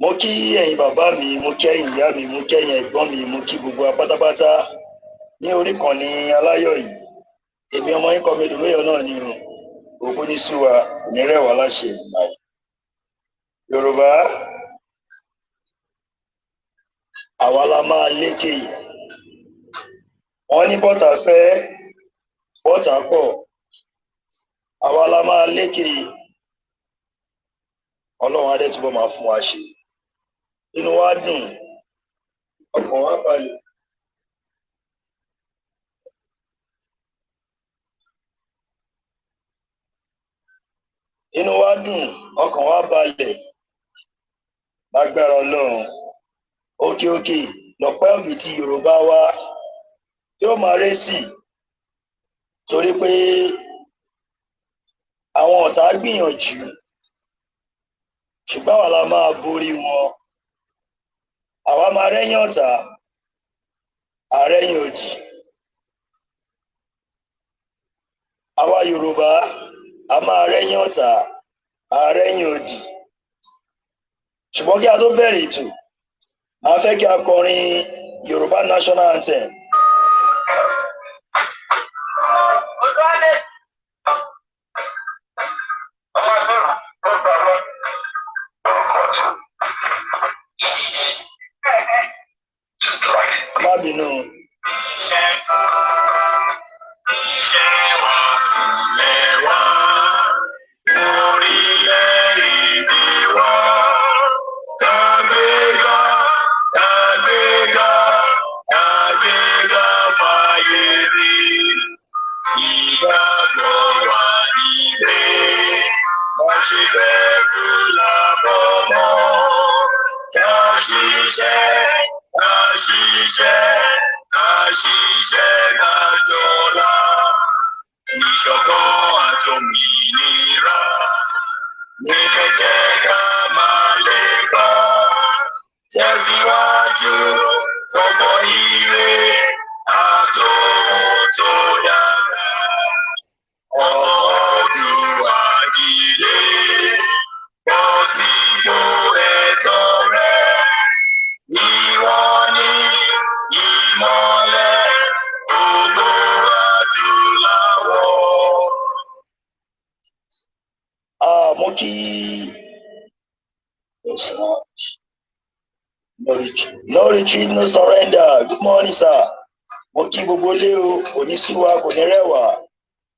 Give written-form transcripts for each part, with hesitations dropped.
Mo kí ẹ̀yin bàbá mi, mo kí ẹ̀yin ìyá mi, mo kí ẹ̀yin ẹ̀gbọ́n mi, mo kí gbogbo wa pátápátá ní orí kan ní aláyọ̀ yìí. Èmi ọmọ yín kọ́ mi dùnmíyọ̀ náà ni o. Ògùn ní sú wa, kò ní rẹ̀ wá láṣẹ. Yorùbá, àwa la máa lékè. Wọ́n ní bọ́tà fẹ́, bọ́tà pọ̀. Àwa la máa lékè. Ọlọ́run á dẹ̀ túbọ̀ máa fún wa ṣe. Inú wa dùn, ọkàn wa balẹ̀. Inú wa dùn, ọkàn wa balẹ̀. Lágbára Ọlọ́run, òkè òkè lọ̀pẹ́ òbí ti Yorùbá wa yóò máa ré sí, torí pé àwọn ọ̀tá gbìyànjú, ṣùgbọ́n àwa la máa borí wọn. Àwa máa rẹ́yìn ọ̀tá, àrẹ́yìn òdì. Àwa Yorùbá, a máa rẹ́yìn ọ̀tá, àrẹ́yìn òdì. Ṣùgbọ́n kí a tó bẹ̀rẹ̀ ètò, a fẹ́ kí a kọrin Yorùbá National Anthem. Má bínú. Iṣẹ́ wa fúnlẹ̀ wá, orílẹ̀-èdè wa. Kàgbéga, kàgbéga, kàgbéga fàyè rí. Ìgbàgbọ́ wa ní pé má ṣe bẹ̀rù lábọ̀ mọ́. Ká ṣiṣẹ́, ká ṣiṣẹ́, ká ṣiṣẹ́ ká jọlá. Ìṣọ̀kan àti òmìnira ní kẹ̀kẹ́ ká máa lépa. Tẹ̀síwájú fọ́pọ̀ ire àtòhun tó dára. Oòduà dìde, bọ́ sípò ẹ̀tọ́ rẹ. Ìwọ ni ìmọ́lẹ̀ gbogbo adúláwọ̀. Ah, mo kí no retreat, no retreat, no surrender. Good morning, sir. Mo kí gbogbo ilé o, kò ní sú wa, kò ní rẹ̀ wá.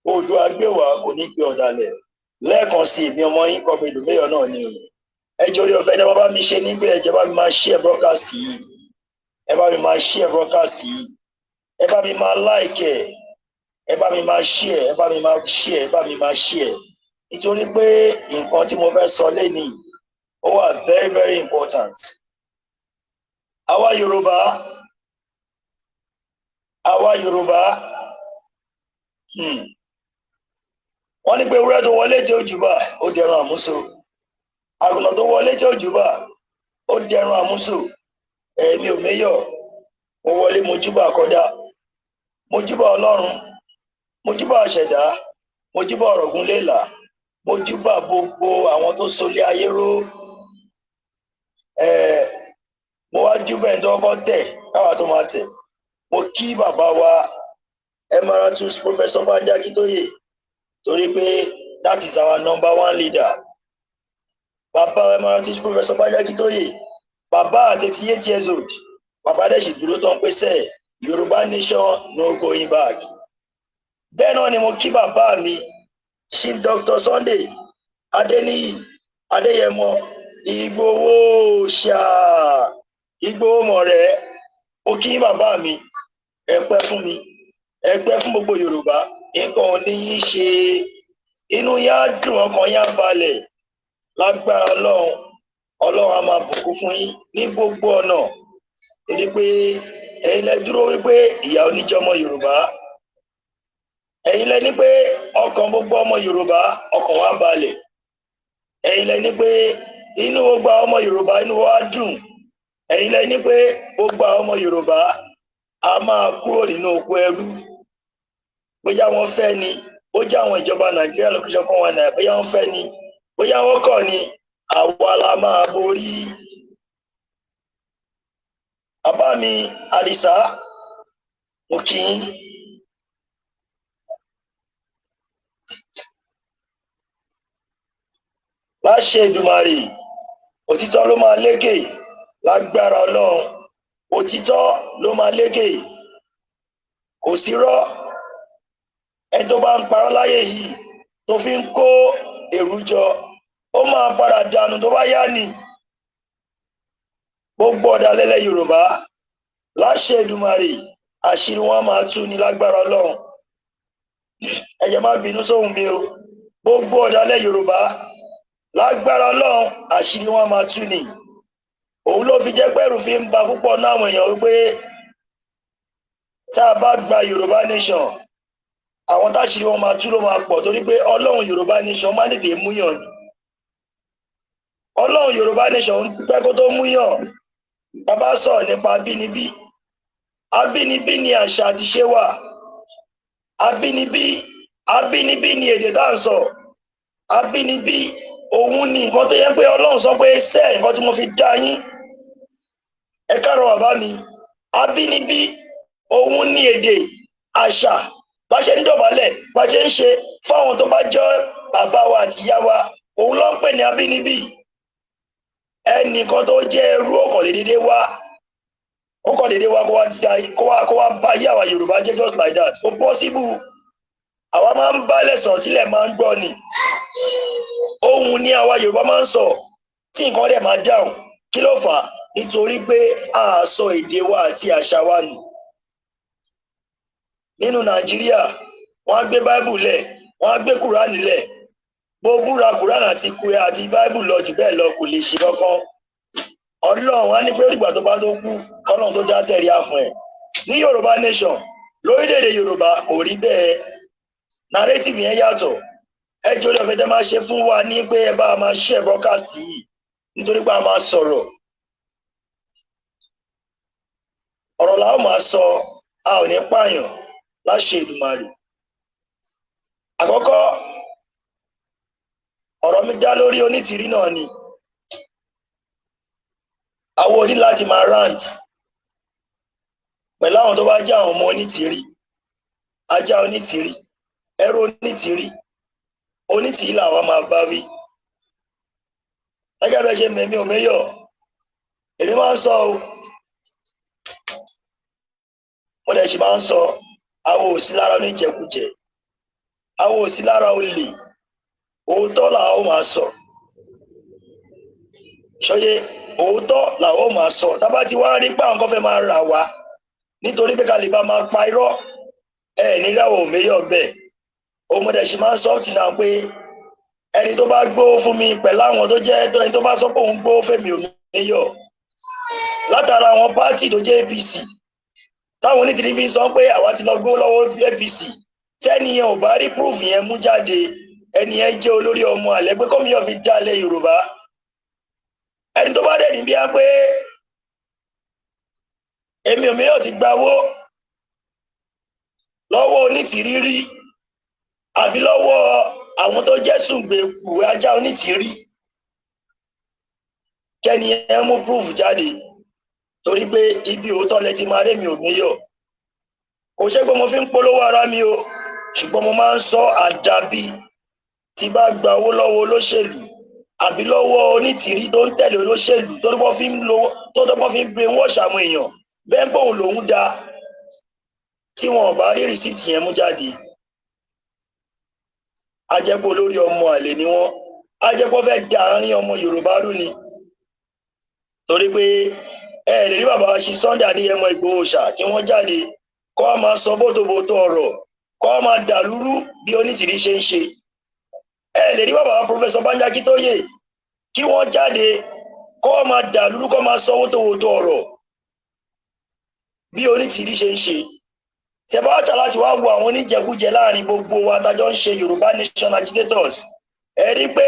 Oòduà gbé wa, kò ní gbé ọ̀dàlẹ̀. Lẹ́ẹ̀kan sí, èmi ọmọ yín kọ́ mi dùnmíyọ̀ náà ni o. Ẹ jọ̀ọ́, orí ọ̀fẹ́ ẹ bá mi ṣe nígbà, ẹ jẹ́ bá mi máa share broadcast yìí. Ẹ bá mi máa share broadcast yìí. Ẹ bá mi máa like ẹ. Ẹ bá mi máa share, ẹ bá mi máa share, ẹ bá mi máa share. Nítorí pé nǹkan tí mo fẹ́ sọ lénìí, ó wà very very important. Àwa Yorùbá, àwa Yorùbá, wọ́n ní pé ewúrẹ́ tó wọlé tí ó jùbà, ó dẹran àmúso. Àgùntàn tó wọlé tí ó jùbà, ó dẹran àmúso. Èmi ò méyọ̀, mo wọlé, mo júbà kọ́dá, mo júbà Ọlọ́run, mo júbà àṣẹ̀dá, mo júbà Ọ̀rọ̀gúnlélà, mo júbà gbogbo àwọn tó solé ayé ró. Mo wá júbà ẹni tó kọ́kọ́ tẹ̀ káwa tó máa tẹ̀. Mo kí bàbá wa Emeritus Professor Banji Akintoye, torí pé that is our number one leader. Bàbá Emeritus Professor Banji Akintoye, bàbá at 88 years old, bàbá dẹ̀ sì dúró tán pé sẹ́ẹ̀, Yorùbá nation, no going back. Bẹ́ẹ̀ náà ni mo kí bàbá mi Chief Dr. Sunday Adéníyì Adéyẹmọ Ìgbòho ṣá, Ìgbòho mọ̀rẹ́. Mo kí bàbá mi, ẹ pẹ́ fún mi, ẹ pẹ́ fún gbogbo Yorùbá. Nǹkan ò ní yín ṣe, inú yín á dùn, ọkàn yín á balẹ̀ lágbára Ọlọ́run. Ọlọ́run á máa bùkún fún yín ní gbogbo ọ̀nà, torí pé ẹ̀yin lẹ dúró wípé ìyà oníjẹ ọmọ Yorùbá. Ẹ̀yin lẹ ní pé ọkàn gbogbo ọmọ Yorùbá, ọkàn wa balẹ̀. Ẹ̀yin lẹ ní pé inú gbogbo àwọn ọmọ Yorùbá, inú wa dùn. Ẹ̀yin lẹ ní pé gbogbo àwọn ọmọ Yorùbá a máa kúrò nínú oko ẹrú. Bóyá wọ́n fẹ́ ni, ó jẹ́ àwọn ìjọba Nàìjíríà lókèjọ fún wọn náà, bóyá wọ́n fẹ́ ni, bóyá wọ́n kọ̀ ni, àwa la máa borí. mi Àdìsá, mo kí yín. Láṣẹ Èdùmàrè, òtítọ́ ló máa lékè. Lágbára Ọlọ́run, òtítọ́ ló máa lékè, kò sí rọ́. Ẹni tó bá ń parọ́ láyé yìí tó fi ń kó èrú jọ, ó máa padà dànù tó bá yá ni. Gbogbo ọ̀dàlẹ̀ Yorùbá, láṣẹ Èdùmàrè, àṣírí wọn máa tú ní lágbára Ọlọ́run. Ẹ jẹ́ má bínú sóhun mi o. Gbogbo ọ̀dàlẹ̀ Yorùbá, lágbára Ọlọ́run, àṣírí wọn máa tú ni. Òun ló fi jẹ́ pẹ́rù fi ń ba púpọ̀ náà àwọn èèyàn wípé tá a bá gba Yorùbá nation, àwọn táṣírí wọn máa tú ló máa pọ̀, torí pé Ọlọ́run Yorùbá nation máa ń tètè múyàn ni. Ọlọ́run Yorùbá nation ń pẹ́ kó tó múyàn. Tá a bá sọ̀rọ̀ nípa abínibí, abínibí ni àṣà àti ṣe wà. Abínibí, abínibí ni èdè tá à ń sọ. Abínibí òun ni nǹkan tó yẹ pé Ọlọ́run sọ pé sẹ́ nǹkan tí mo fi dá yín. Ẹ káàárọ̀ bàbá mi. Abínibí òun ni èdè, àṣà, bá ṣe ń dọ̀bálẹ̀, bá ṣe ń ṣe fáwọn tó bá jẹ́ bàbá wa àti ìyá wa, òun ló ń pè ní abínibí. Ẹnìkan tó jẹ́ ẹrú ọkàn lè dédé wá, ó kàn dédé wá kó wá bá yé àwa Yorùbá jẹ́ just like that. Kò possible. Àwa máa ń bá lẹ̀sán tílẹ̀ máa ń gbọ́ ni. Ohun ní àwa Yorùbá máa ń sọ tí nǹkan dẹ̀ máa dáhùn. Kí ló fà á? Nítorí pé a sọ èdè wa àti àṣà wa nù. Nínú Nàìjíríà, wọ́n á gbé Báíbù lẹ̀, wọ́n á gbé Kùránì lẹ̀. Bó búra Kùránì àti kúrẹ́ àti Báíbù lọ jù bẹ́ẹ̀ lọ, kò lè ṣe kankan. Ọlọ́run á ní pé ìgbà tó bá tó kú, kọ́lọ́run tó dá sẹ́ríà fún ẹ̀. Ní Yorùbá nation, lórílẹ̀‐èdè Yorùbá, kò rí bẹ́ẹ̀. Narrative yẹn yàtọ̀. Ẹ jọ̀ọ́, ọ̀fẹ́ tẹ́ máa ṣe fún wa ní pé ẹ bá máa share broadcast yìí, nítorí pé a máa sọ̀rọ̀. Ọ̀rọ̀ làwọn máa sọ, a ò ní pààyàn, láṣẹ Èdùmàrè. Àkọ́kọ́, ọ̀rọ̀ mi dá lórí Onítìrí náà ni. Àwọn oní láti máa rant pẹ̀lú àwọn tó bá jẹ́ àwọn ọmọ Onítìrí, ajá Onítìrí, ẹrú Onítìrí. Onítìrí làwọn máa bá wí. Gẹ́gẹ́ bẹ́ẹ̀ ṣe mẹ̀mí ò méyọ̀, èmi máa ń sọ o, mo dẹ̀ ṣì máa ń sọ. Àwọn ò sí lára oníjẹkújẹ, àwọn ò sí lára olè. Òótọ́ làwọn máa sọ. Ṣọyẹ, òótọ́ làwọn máa sọ. Tábà tí wàá rí pé àwọn kan fẹ́ máa rà wá nítorí pé ká lè bá máa pa irọ́ ẹ níláwọ̀ òmeyọ̀ bẹ́ẹ̀. Òun dẹ̀ ṣì máa ń sọ ọ́ tì náà pé ẹni tó bá gbówó fún mi pẹ̀lú àwọn tó jẹ́ ẹni tó bá sọ pé òun gbówó fẹ́mi òmeyọ̀ látara àwọn party tó jẹ́ APC, táwọn Onítìrí fi sọ pé àwa ti lọ gbówó lọ́wọ́ APC, tẹ́niyẹn ò bá rí proof yẹn mú jáde, ẹni yẹn jẹ́ olórí ọmọ àlẹ́ pé kọ́míyàn fi dálẹ̀ Yorùbá. Ẹni tó bá dẹ̀ ní bí á pé èmi òmíyàn ti gbawó lọ́wọ́ Onítìrí rí àbí lọ́wọ́ àwọn tó jẹ́ sùngbẹ̀kù ajá Onítìrí, kẹ́ni ẹ mú proof jáde, torí pé ibi òótọ́ lẹ ti máa rémi òmíyọ̀. Kò ṣe pé mo fi ń polówó ara mi o, ṣùgbọ́n mo máa ń sọ, àdàbí tí bá gba owó lọ́wọ́ olóṣèlú àbí lọ́wọ́ Onítìrí tó ń tẹ̀lé olóṣèlú tó dọ́gbọ́n fi ń lo, tó dọ́gbọ́n fi ń brainwash àwọn èèyàn bẹ́ẹ̀ pé òun lòún da, tí wọn ò bá rí receipt yẹn mú jáde, ajẹ́pọ̀ olórí ọmọ àlè ni wọ́n, ajẹ́pọ̀ fẹ́ da àárín ọmọ Yorùbá rú ni. Torí pé ẹ lè rí bàbá ṣe Sunday Adéyẹmọ Ìgbòho ṣà kí wọ́n jáde kó máa sọ bótobóto ọ̀rọ̀, kó máa dàlúrú bí Onítìrí ṣe ń ṣe. Ẹ lè rí bàbá Professor Banji Akíntóyè kí wọ́n jáde kó máa dàlúrú, kó máa sọ wótòwótò ọ̀rọ̀ bí Onítìrí ṣe ń ṣe. Tẹ bá wà láti wá wo àwọn oníjẹkújẹ láàrin gbogbo wa tájọ ń ṣe Yorùbá Nation agitators, ẹ rí pé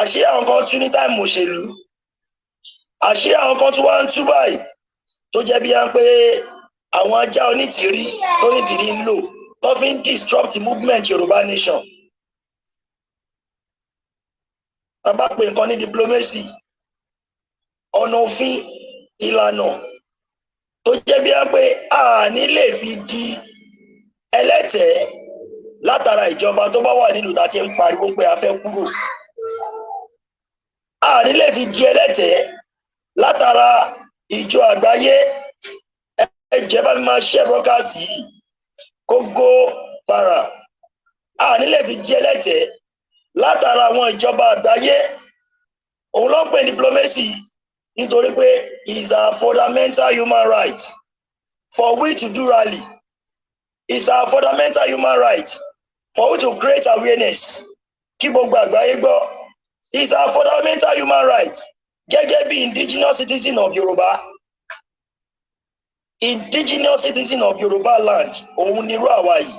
àṣírí àwọn kan tú ní time òṣèlú, àṣírí àwọn kan tún wá ń tú báyìí, tó jẹ́ bí wọ́n pé àwọn ajá Onítìrí tó Onítìrí ń lò tó fi ń disrupt movement Yorùbá Nation. Tá bá pè nǹkan ní diplomacy, ọ̀nà òfin, ìlànà Tó jẹ́ bí wọ́n pé a ní lè fi di ẹlẹ́tẹ̀ẹ́ látara ìjọba tó bá wà nílùú tá a ti ń pariwo pé a fẹ́ kúrò. A ní lè fi di ẹlẹ́tẹ̀ẹ́ látara ìjọ àgbáyé. Ẹ jẹ́ bá mi máa share broadcast yìí kó go viral. A ní lè fi di ẹlẹ́tẹ̀ẹ́ látara àwọn ìjọba àgbáyé. Òun ló ń pè ní diplomacy, nítorí pé is our fundamental human right for we to do rally, is our fundamental human right for we to create awareness kí gbogbo àgbáyé gbọ́, is our fundamental human right gẹ́gẹ́ bí indigenous citizen of Yorùbá, indigenous citizen of Yorùbá land. Òun nírú àwa yìí.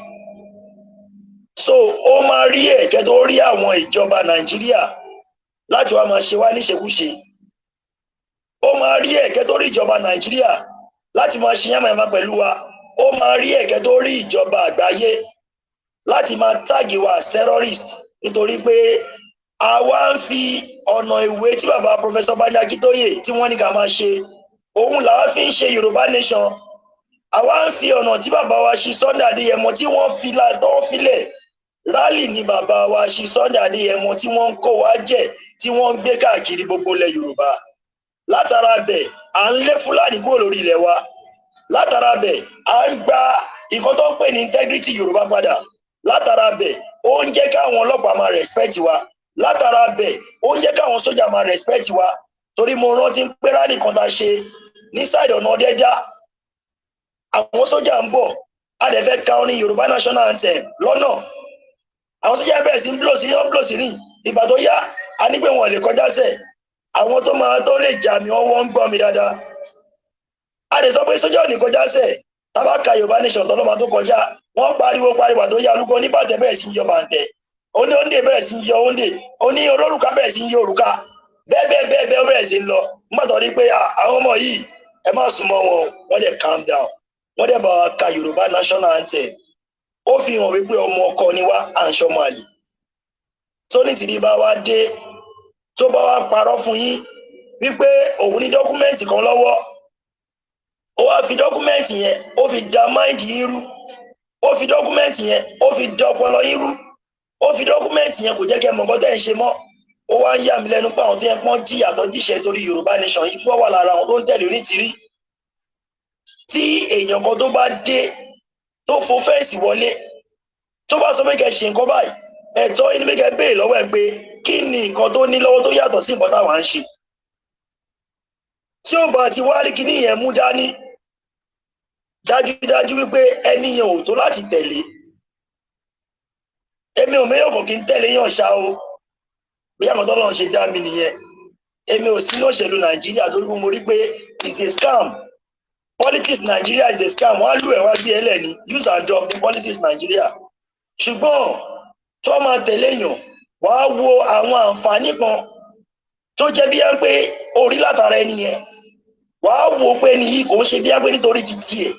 So ó máa rí ẹ̀kẹ́ tó rí àwọn ìjọba Nàìjíríà láti wá máa ṣe wá níṣekúṣe. Ó máa rí ẹ̀kẹ́ tó rí ìjọba Nàìjíríà láti máa ṣe yánmayànmá pẹ̀lú wa. Ó máa rí ẹ̀kẹ́ tó rí ìjọba àgbáyé láti máa tag wa as terrorist, nítorí pé àwa ń fi ọ̀nà ìwé tí bàbá Professor Banji Akíntóyè tí wọ́n ní ká máa ṣe, òun làwa fi ń ṣe Yorùbá nation. Àwa ń fi ọ̀nà tí bàbá wa ṣe Sunday Adéyẹmọ tí wọ́n fi tó ń filẹ̀ rally ní bàbá wa ṣe Sunday Adéyẹmọ tí wọ́n ń kó wa jẹ, tí wọ́n ń gbé káàkiri gbogbo ilẹ̀ Yorùbá. Látara bẹ̀, à ń lé Fúlàní kúrò lórí ilẹ̀ wa. Látara bẹ̀, à ń gba nǹkan tó ń pè ní integrity Yorùbá padà. Látara bẹ̀, ó ń jẹ́ káwọn ọlọ́pàá máa respect wa. Látara bẹ̀, ó ń jẹ́ káwọn sójà máa respect wa, torí mo rántí pé rally kan tá a ṣe ní side ọ̀nà Ọdẹ́dá, àwọn sójà ń bọ̀, a dẹ̀ fẹ́ ka orin Yorùbá national anthem lọ́nà. Àwọn sójà bẹ̀rẹ̀ sí ń blow sí ń blow sí rìn. Ìgbà tó yá, a ní pé wọn lè kọjá sẹ̀. Àwọn tó máa tó lè jà mí, wọ́n wọ́n ń gbọ́ mi dáadáa. A lè sọ pé sójà ò ní kọjá sẹ̀, tábà ka Yorùbá nation tọ́lọ́ máa tó kọjá. Wọ́n pariwo pariwo, tó yá, olùkọ́ oníbàtẹ́ bẹ̀rẹ̀ sí í yọ bàǹtẹ̀, oní òǹdè bẹ̀rẹ̀ sí í yọ òǹdè, oní olórùka bẹ̀rẹ̀ sí í yọ òrùka, bẹ́ẹ̀ bẹ́ẹ̀ bẹ́ẹ̀ bẹ́ẹ̀ bẹ̀rẹ̀ sí í lọ. Nígbà tó rí pé àwọn ọmọ yìí, ẹ má súnmọ́ wọn, wọ́n dẹ̀ calm down, wọ́n dẹ̀ bá wa ka Yorùbá national anthem. Ó fi hàn wípé ọmọ ọkọ ni wá, à ń ṣọmọ àlè. Tó ní tìdí bá wa dé, tó bá wa parọ́ fún yín wípé òun ní document kan lọ́wọ́, ó wá fi document yẹn, ó fi da mind yín rú, ó fi document yẹn, ó fi da ọpọlọ yín rú, ó fi document yẹn kò jẹ́ kẹ́ mọ̀ nǹkan tẹ́ ń ṣe mọ́. Ó wá ń yà mí lẹ́nu pé àwọn tó yẹ pọ́n jìyà tó jíṣẹ́ torí Yorùbá nation yìí, tí wọ́n wà lára àwọn tó ń tẹ̀lé Onítìrí, tí èèyàn kan tó bá dé, tó fo fence wọlé, tó bá sọ pé kẹ́ ṣe nǹkan báyìí, ẹ̀tọ́ inú pé kẹ́ béèrè lọ́wọ́ ẹ̀ pé kí ni nǹkan tó ní lọ́wọ́ tó yàtọ̀ sí nǹkan táwa ń ṣe. Tí ó bá ti wá rí kíní yẹn mú dání, dájúdájú wípé ẹni yẹn ò tó láti tẹ̀lé. Èmi ò méyàn kò kí ń tẹ̀lé yàn ṣá o. Bí àwọn tọ́lọ́run ṣe dá mi nìyẹn. Èmi ò sí ní òṣèlú Nàìjíríà, torí pé mo rí pé it's a scam. Politics Nigeria is a scam. Wọ́n á lù ẹ̀, wá gbé ẹ lẹ̀ ní use and drop ní politics Nigeria. Ṣùgbọ́n tó máa tẹ̀lé èèyàn, wàá wo àwọn àǹfààní kan tó jẹ́ bí wọ́n pé orí látara ẹni yẹn. Wàá wo pé ẹni yìí kò ń ṣe bí wọ́n pé nítorí títí ẹ̀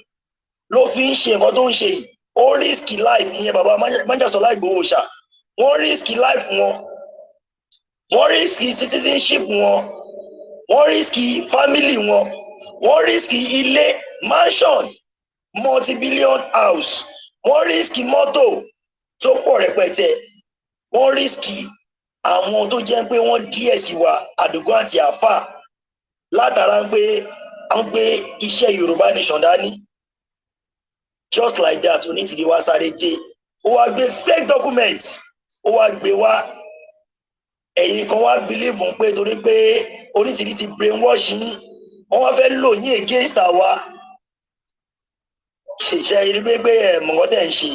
ló fi ń ṣe nǹkan tó ń ṣe yìí. Ó risk life. Ìyẹn bàbá Májàsọ́lá Ìgbòho ṣá, wọ́n risk life wọn, wọ́n risk citizenship wọn, wọ́n risk family wọn, wọ́n risk ilé, mansion, multi-billion house, wọ́n risk mọ́tò tó pọ̀ rẹpẹtẹ, wọ́n risk àwọn tó jẹ́ pé wọ́n díẹ̀ sí wa, àdúgbò àti àáfà, látara pé wọ́n gbé iṣẹ́ Yorùbá nation dání. Just like that, Onítìrí wá sáré dé, ó wá gbé fake document, ó wá gbé wá. Ẹ̀yin kan wá believe pé torí pé Onítìrí ti brainwash yín, wọ́n wá fẹ́ lò yín against àwa. Ṣe rí pé ẹ̀ mọ̀ nǹkan tẹ̀ ń ṣe?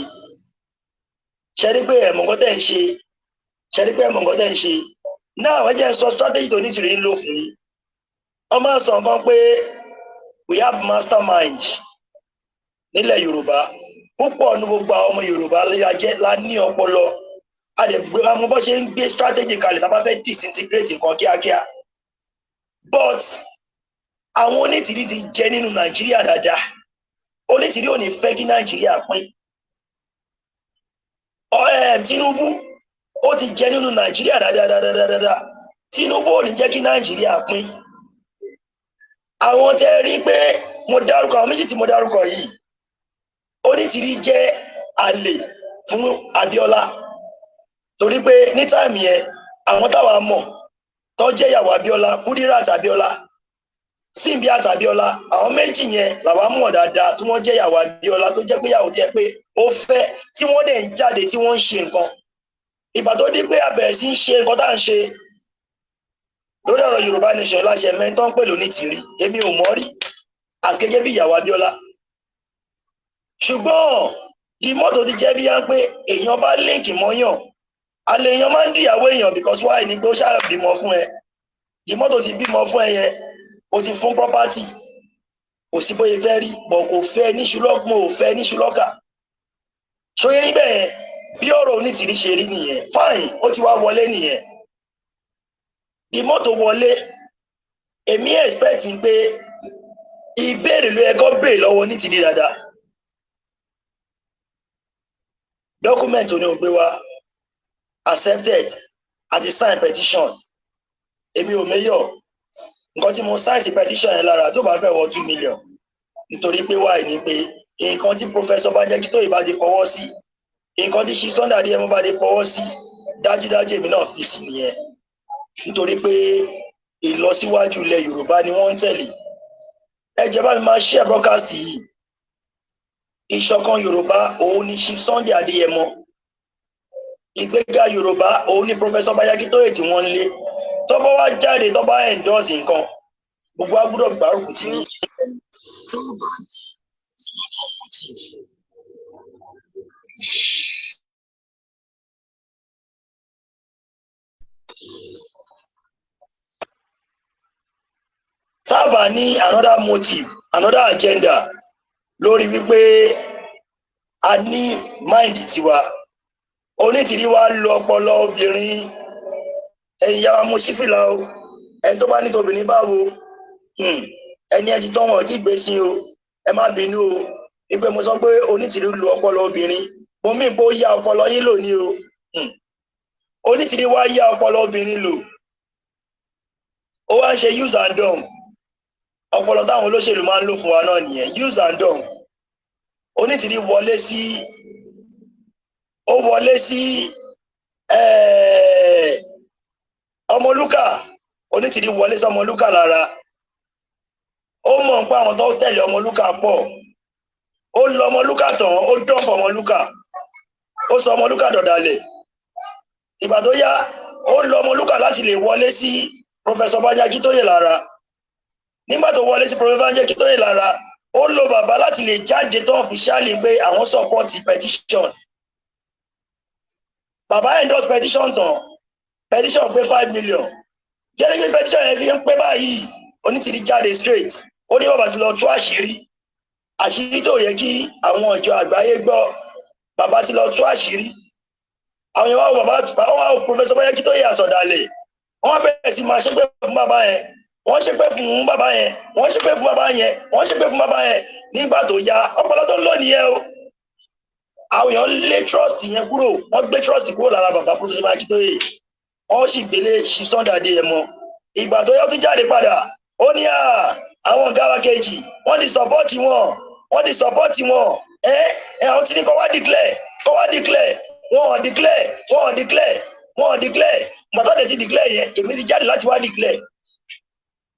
Ṣe rí pé ẹ̀ mọ̀ nǹkan tẹ̀ ń ṣe? Ṣe rí pé ẹ̀ mọ̀ nǹkan tẹ̀ ń ṣe náà? Wọ́n jẹ́ sọ strategy tó Onítìrí ń lò fún yín. Wọ́n máa sọ nǹkan pé we have mastermind nílẹ̀ Yorùbá. Púpọ̀ ní gbogbo àwọn ọmọ Yorùbá la jẹ́ la ní ọpọlọ. A lè gbé àwọn bó ṣe ń gbé strategy kalẹ̀ tá a bá fẹ́ disintegrate nǹkan kíákíá. But àwọn Onítìrí ti jẹ nínú Nàìjíríà dáadáa. Onítìrí ò ní fẹ́ kí Nàìjíríà pín. Tinubu ó ti jẹ nínú Nàìjíríà dáadáa. Tinubu ò ní jẹ́ kí Nàìjíríà pín. Àwọn tẹ́ rí pé Mo dárúkọ àwọn méjì tí mo dárúkọ yìí, Onítìrí jẹ́ àlè fún Abíọ́lá, torí pé ní time yẹn, àwọn táwa mọ̀ tó jẹ́ ìyàwó Abíọ́lá, Kudirat Abíọ́lá, Simbiat Abíọ́lá, àwọn méjì yẹn làwa mọ̀ dáadáa tí wọ́n jẹ́ ìyàwó Abíọ́lá, tó jẹ́ pé ìyàwó tí ẹ pé ó fẹ́, tí wọ́n dẹ̀ ń jáde, tí wọ́n ń ṣe nǹkan. Ìgbà tó dé pé a bẹ̀rẹ̀ sí ń ṣe nǹkan tá à ń ṣe lórí ọ̀rọ̀ Yorùbá Nation láṣẹ mẹ́tọ́ ń pè lónítìrí, èmi ò mọ̀ rí àti gẹ́gẹ́ bí ìyàwó Abíọ́lá. Ṣùgbọ́n di mọ́tò ti jẹ́ bí yá pé èèyàn bá link mọ́yàn, àlè èèyàn máa ń dìyàwó èèyàn, because why ni pé ó ṣáà bímọ fún ẹ. Di mọ́tò ti bímọ fún ẹ yẹn, o ti fún property, kò sí bóyá fẹ́ rí bọ̀, kò fẹ́ níṣu lọ́gbọ̀n, ò fẹ́ níṣu lọ́kà. Ṣóyè ibẹ̀ yẹn, bí ọ̀rọ̀ Onítìrí ṣe rí nìyẹn. Fine, ó ti wá wọlé nìyẹn. Di mọ́tò wọlé, èmi expect pé ìbéèrè ló yẹ kó béèrè lọ́wọ́ Onítìrí dáadáa. Document ò ní o gbé wá, accepted, àti sign petition. Èmi ò méyọ̀ nǹkan tí mo sign sí petition yẹn lára tó bá fẹ́ wọ 2 million, nítorí pé wáyé ni pé nǹkan tí Professor Banji Akíntóyè bá ti fọwọ́ sí, nǹkan tí Chief Sunday Adéyẹmọ bá ti fọwọ́ sí, dájúdájú èmi náà fi sí nìyẹn, nítorí pé ìlọsíwájú ilẹ̀ Yorùbá ni wọ́n ń tẹ̀lé. Ẹ jẹ́ bá mi máa share broadcast yìí. Ìṣọ̀kan Yorùbá òun ni Chief Sunday Adéyẹmọ, ìgbéga Yorùbá òun ni Professor Banji Akíntóyè tí wọ́n ń lé. Tọ́bọ̀ wá jáde, tọ́bọ̀ endorse nǹkan, gbogbo wa gbọ́dọ̀ gbárùkù tì ní. Tó bá ní tábà ní another motive, another agenda lórí wípé a ní mind tiwa, Onítìrí wa lo ọpọlọ obìnrin. Ẹ̀yin yàrá mo sí fìlà o. Ẹni tó bá ní tobìnrin báwo, ẹni ẹ ti tán, wọn ò tí gbé sí o. Ẹ má bínú o wípé mo sọ pé Onítìrí lu ọpọlọ obìnrin. Mo mí pé ó yá ọpọlọ yín lò ní o. Onítìrí wa yá ọpọlọ obìnrin lò, ó wá ń ṣe use and dump. Ọpọlọ táwọn olóṣèlú máa ń lò fún wa náà nìyẹn, use and dump. Onítìrí wọlé sí, ó wọlé sí Ọmọlúkà. Onítìrí wọlé sí Ọmọlúkà lára. Ó mọ̀ pé àwọn tó tẹ̀lé Ọmọlúkà pọ̀. Ó lọ Ọmọlúkà tán, ó dump Ọmọlúkà, ó sọ Ọmọlúkà dọ̀dàlẹ̀. Ìgbà tó yá, ó lọ Ọmọlúkà láti lè wọlé sí Professor Banji Akíntóyè lára. Nígbà tó wọlé sí Professor Banji Akíntóyè lára, ó lo bàbá láti lè jáde tó officially pé àwọn support petition. Bàbá endorse petition tán, petition pé 5 million gẹ́gẹ́. Petition yẹn fi ń pé báyìí, Onítìrí jáde straight, ó ní bàbá ti lọ tú àṣírí, àṣírí tó yẹ kí àwọn ìjọ àgbáyé gbọ́. Bàbá ti lọ tú àṣírí. Àwọn èèyàn wá wo bàbá, wọn wá wo Professor Banji Akíntóyè àsọdàlẹ̀. Wọ́n wá bẹ̀rẹ̀ sí máa ṣépè fún bàbá yẹn, wọ́n ṣépè fún bàbá yẹn, wọ́n ṣépè fún bàbá yẹn, wọ́n ṣépè fún bàbá yẹn. Nígbà tó yá, ọpọlọ tó ń lò nìyẹn o. Àwọn èèyàn lé trust yẹn kúrò, wọ́n gbé trust kúrò lára bàbá Professor Banji Akíntóyè, wọ́n sì gbélé Chief Sunday Adéyẹmọ. Ìgbà tó yá, tún jáde padà, ó ní à àwọn ọ̀gá wa kejì, wọ́n ti support wọn, wọ́n ti support wọn. Ẹ ẹ àwọn tí ní kọ́ wá declare, kọ́ wá declare, wọ́n ò declare, wọ́n ò declare, wọ́n ò declare. Gbàtọ́ dẹ̀ ti declare yẹn, èmi ti jáde láti wá declare,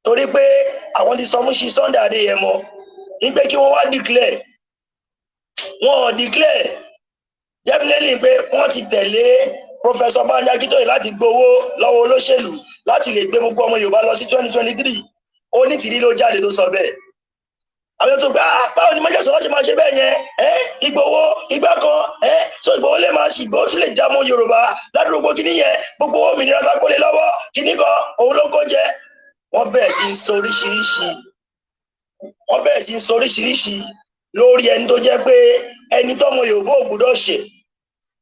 torí pé àwọn ti sọ fún Chief Sunday Adéyẹmọ ní pé kí wọ́n wá declare, wọ́n ò declare. Definitely pé wọ́n ti tẹ̀lé Professor Banji Akíntóyè láti gbowó lọ́wọ́ olóṣèlú láti lè gbé gbogbo ọmọ Yorùbá lọ sí 2023. Onítìrí ló jáde tó sọ bẹ́ẹ̀. Àwọn tó gbà, báwo ni májèsọ láti máa ṣe bẹ́ẹ̀ yẹn? Ẹ Ìgbòho ìgbà kan, ẹ sọ Ìgbòho lè máa ṣì, Ìgbòho tún lè já mọ́ Yorùbá ládùúgbò kìíní yẹn, gbogbo òmìnira tá kó lè lọ́wọ́ kìíní kan, òun ló ń kó jẹ. Wọ́n bẹ̀rẹ̀ sí í sọ oríṣiríṣi, wọ́n bẹ̀rẹ̀ sí í sọ oríṣiríṣi lórí ẹni tó jẹ́ pé ẹni tọ́mọ Yorùbá ò gbúdọ̀ ṣe.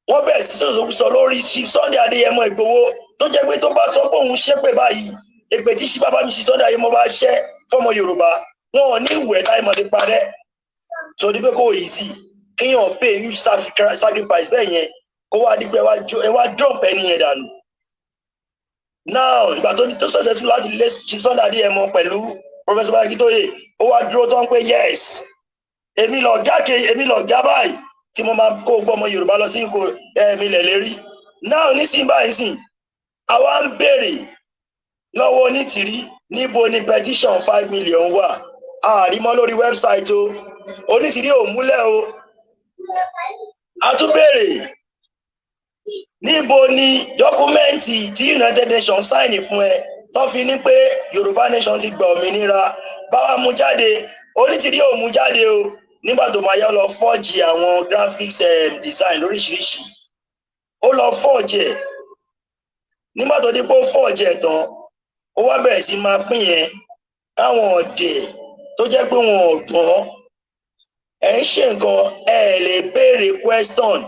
Wọ́n bẹ̀rẹ̀ sí sọ lórí Chief Sunday Adéyẹmọ Ìgbòho, tó jẹ́ pé tó bá sọ pé òun ṣépè báyìí, èpè tí ṣí bàbá mi ṣí Sunday Adéyẹmọ bá ṣẹ́ fọ́mọ Yorùbá, wọn ò ní ìwẹ̀ táyé mọ̀ ti parẹ́. Torí pé kò yìí sí kéèyàn pay huge sacrifice bẹ́ẹ̀ yẹn, kó wá dípẹ́ ẹ wá dump ẹni yẹn dànù. Now, ìgbà tó tó successful láti lé Chief Sunday Adéyẹmọ pẹ̀lú Professor Banji Akintoye, ó wá dúró tán pé yes, èmi lọ jáke, èmi lọ já báyìí tí mo máa kó gbọ́ ọmọ Yorùbá lọ sí ipò ẹ̀mí ilẹ̀ lérí náà. Nísìnyí báyìí sìn, àwa ń béèrè lọ́wọ́ Onítìrí, níbo ni petition 5 million wà? Àrímọ́ lórí website o. Onítìrí ò múlẹ̀ o. A tún béèrè, níbo ni document tí United Nations sign fún ẹ tó fi ní pé Yorùbá nation ti gba òmìnira? Báwa mú jáde. Onítìrí ò mú jáde o. Nígbà tó máa yá, lọ forge àwọn graphics design lóríṣiríṣi, ó lọ forge ẹ̀. Nígbà tó dé pé ó forge ẹ̀ tán, ó wá bẹ̀rẹ̀ sí máa pín yẹn káwọn ọ̀dẹ̀ tó jẹ́ pé wọn ò gbọ́n. Ẹ̀ ń ṣe nǹkan, ẹ̀ lè béèrè question.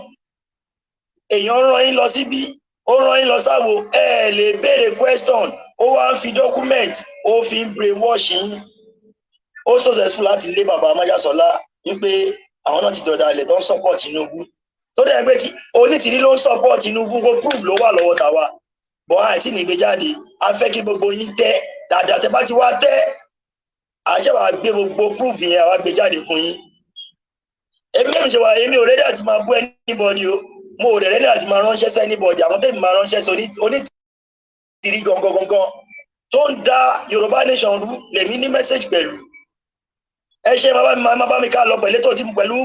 Èèyàn rán yín lọ síbí, ó rán yín lọ sáwo, ẹ̀ lè béèrè question. Ó wá ń fi document, ó fi ń brainwash yín. Ó successful láti lé bàbá Májàsọ́lá wípé àwọn náà ti dọ̀dà ilẹ̀ tó ń support Tinubu, tó dẹ̀ pé tí Onítìrí ló ń support Tinubu kó proof ló wà lọ́wọ́ tàwa bọ̀ àìtí ní jáde. A fẹ́ kí gbogbo yín tẹ́ dáadáa. Tẹ́ bá ti wá tẹ́, àṣẹ wàá gbé gbogbo proof yẹn, àwa gbé jáde fún yín. Èmi lèmi ṣe wà, èmi ò ready àti máa bú anybody o. Mo ò ready àti máa ránṣẹ́ sí anybody. Àwọn tẹ́mi máa ránṣẹ́ sí, Onítìrí gangan gangan tó ń da Yorùbá nation rú lèmi ní message pẹ̀lú. Ẹ ṣe máa bá mi ká lọ pẹ̀lú ètò tí mo pẹ̀lú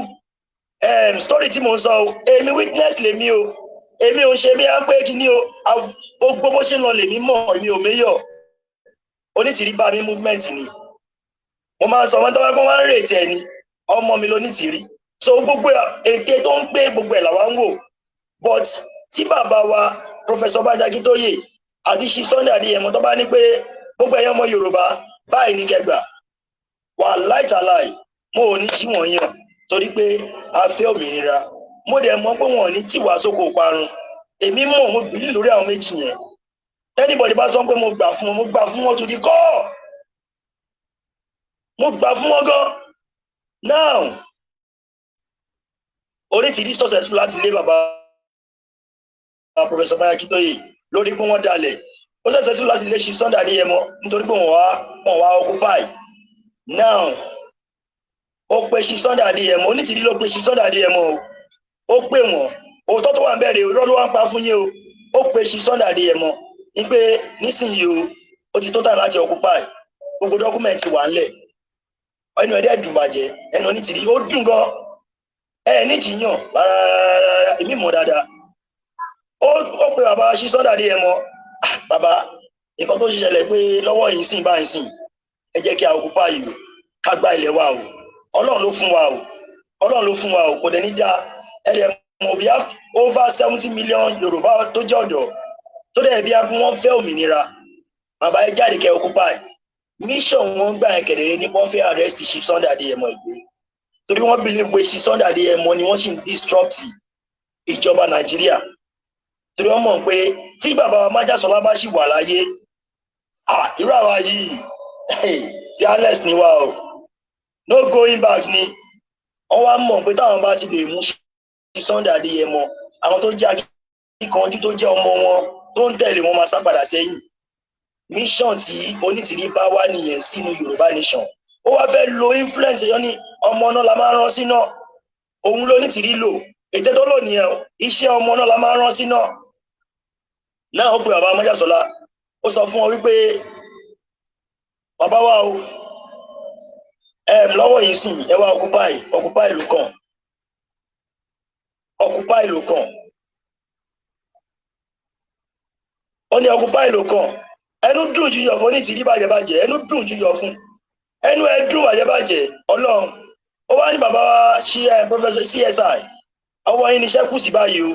story tí mo ń sọ o. Èmi, witness lèmi o. Èmi ò ń ṣe bí à ń pé kíní o. Gbogbo bó ṣe ń lọ lèmi mọ̀. Èmi ò méyọ̀. Onítìrí bá mi movement ni mo máa ń sọ wọn tó bá pọ́n wá ń rètí ẹ ni ọmọ mi lónítìrí. So gbogbo ète tó ń pé gbogbo ẹ̀ làwa ń wò. But tí bàbá wa Professor Banji Akintoye àti Chief Sunday Adéyẹmọ tó bá ní pé gbogbo ẹ̀yàn ọmọ Yorùbá báyìí ní kẹgbà wà láìtàláì, mo ò ní jí wọ́n yàn torí pé a fẹ́ òmìnira. Mo dẹ̀ mọ̀ pé wọn ò ní tì wá sóko parun. Èmi mọ̀, mo believe lórí àwọn méjì yẹn. Anybody bá sọ pé mo gbà fún wọn, mo gbà fún wọn to the core. Mo gbà fún wọn gan. Now, Onítìrí successful láti lé bàbá Professor Banji Akintoye lórí pé wọ́n dalẹ̀. Ó successful láti lé Chief Sunday Adéyẹmọ nítorí pé wọ́n wá occupy. Now, ó pe Chief Sunday Adéyẹmọ. Onítìrí ló pe Chief Sunday Adéyẹmọ o. Ó pè wọ́n. Òótọ́ tó wà ń bẹ̀rẹ̀, irọ́ ló wá ń pa fún yín o. Ó pe Chief Sunday Adéyẹmọ ní pé nísìnyí o, ó ti tó tàn láti occupy, gbogbo document wà ńlẹ̀. Ẹnu ẹ̀dẹ́ dùn bàjẹ́. Ẹnu Onítìrí ó dùn gan. Ẹ ní jiyàn rárá, èmi mọ̀ dáadáa. Ó pe bàbá Chief Sunday Adéyẹmọ. Bàbá, nǹkan tó ṣẹlẹ̀ pé lọ́wọ́ yìí sìn báyìí sìn, ẹ jẹ́ kí a occupy yìí o, ká gba ilẹ̀ wa o. Ọlọ́run ló fún wa o, Ọlọ́run ló fún wa o. Kò dẹ̀ ní dáa. Ẹ dẹ̀ mọ̀, we have over 70 million Yorùbá tó jẹ́ ọ̀dọ́ tó dẹ̀ bí wọ́n fẹ́ òmìnira. Bàbá, ẹ jáde kẹ́ occupy. Mission wọn gbà yẹn kẹ̀dẹ̀rẹ́ ní wọ́n fẹ́ arrest Chief Sunday Adéyẹmọ Ìgbòho, torí wọ́n believe pé Chief Sunday Adéyẹmọ ni wọ́n sì ń disrupt ìjọba Nàìjíríà, torí wọ́n mọ̀ pé tí bàbá wa Májàsọ́lá bá sì wà láyé, ah, irú àwa yìí, fearless ni wa o, no going back ni. Wọ́n wá mọ̀ pé táwọn bá ti lè mú Chief Sunday Adéyẹmọ, àwọn tó jẹ́ akíkanjú tó jẹ́ ọmọ wọn tó ń tẹ̀lé wọn máa sá padà sẹ́yìn. Mission tí Onítìrí bá wá nìyẹn sínú Yorùbá nation. Ó wá fẹ́ lo influence yọ ní ọmọ náà la máa rán sí náà. Òun ló Onítìrí lò, ètò tó lò nìyẹn o. Iṣẹ́ ọmọ náà la máa rán sí náà. Náà ó pe bàbá Májàsọ́lá, ó sọ fún wọn wípé bàbá wa o, lọ́wọ́ yìí sìn, ẹ wá occupy, occupy ìlú kan, occupy ìlú kan. Ó ní occupy ìlú kan. Ẹnu dùn ju yọ̀ fún Onítìrí bàjẹ́bàjẹ́. Ẹnu dùn ju yọ̀ fún, ẹnu ẹ dùn bàjẹ́bàjẹ́. Ọlọ́run, ó wá ní bàbá wa ṣí ẹ, Professor CSI, ọwọ́ yín níṣẹ́ kù sí báyìí o.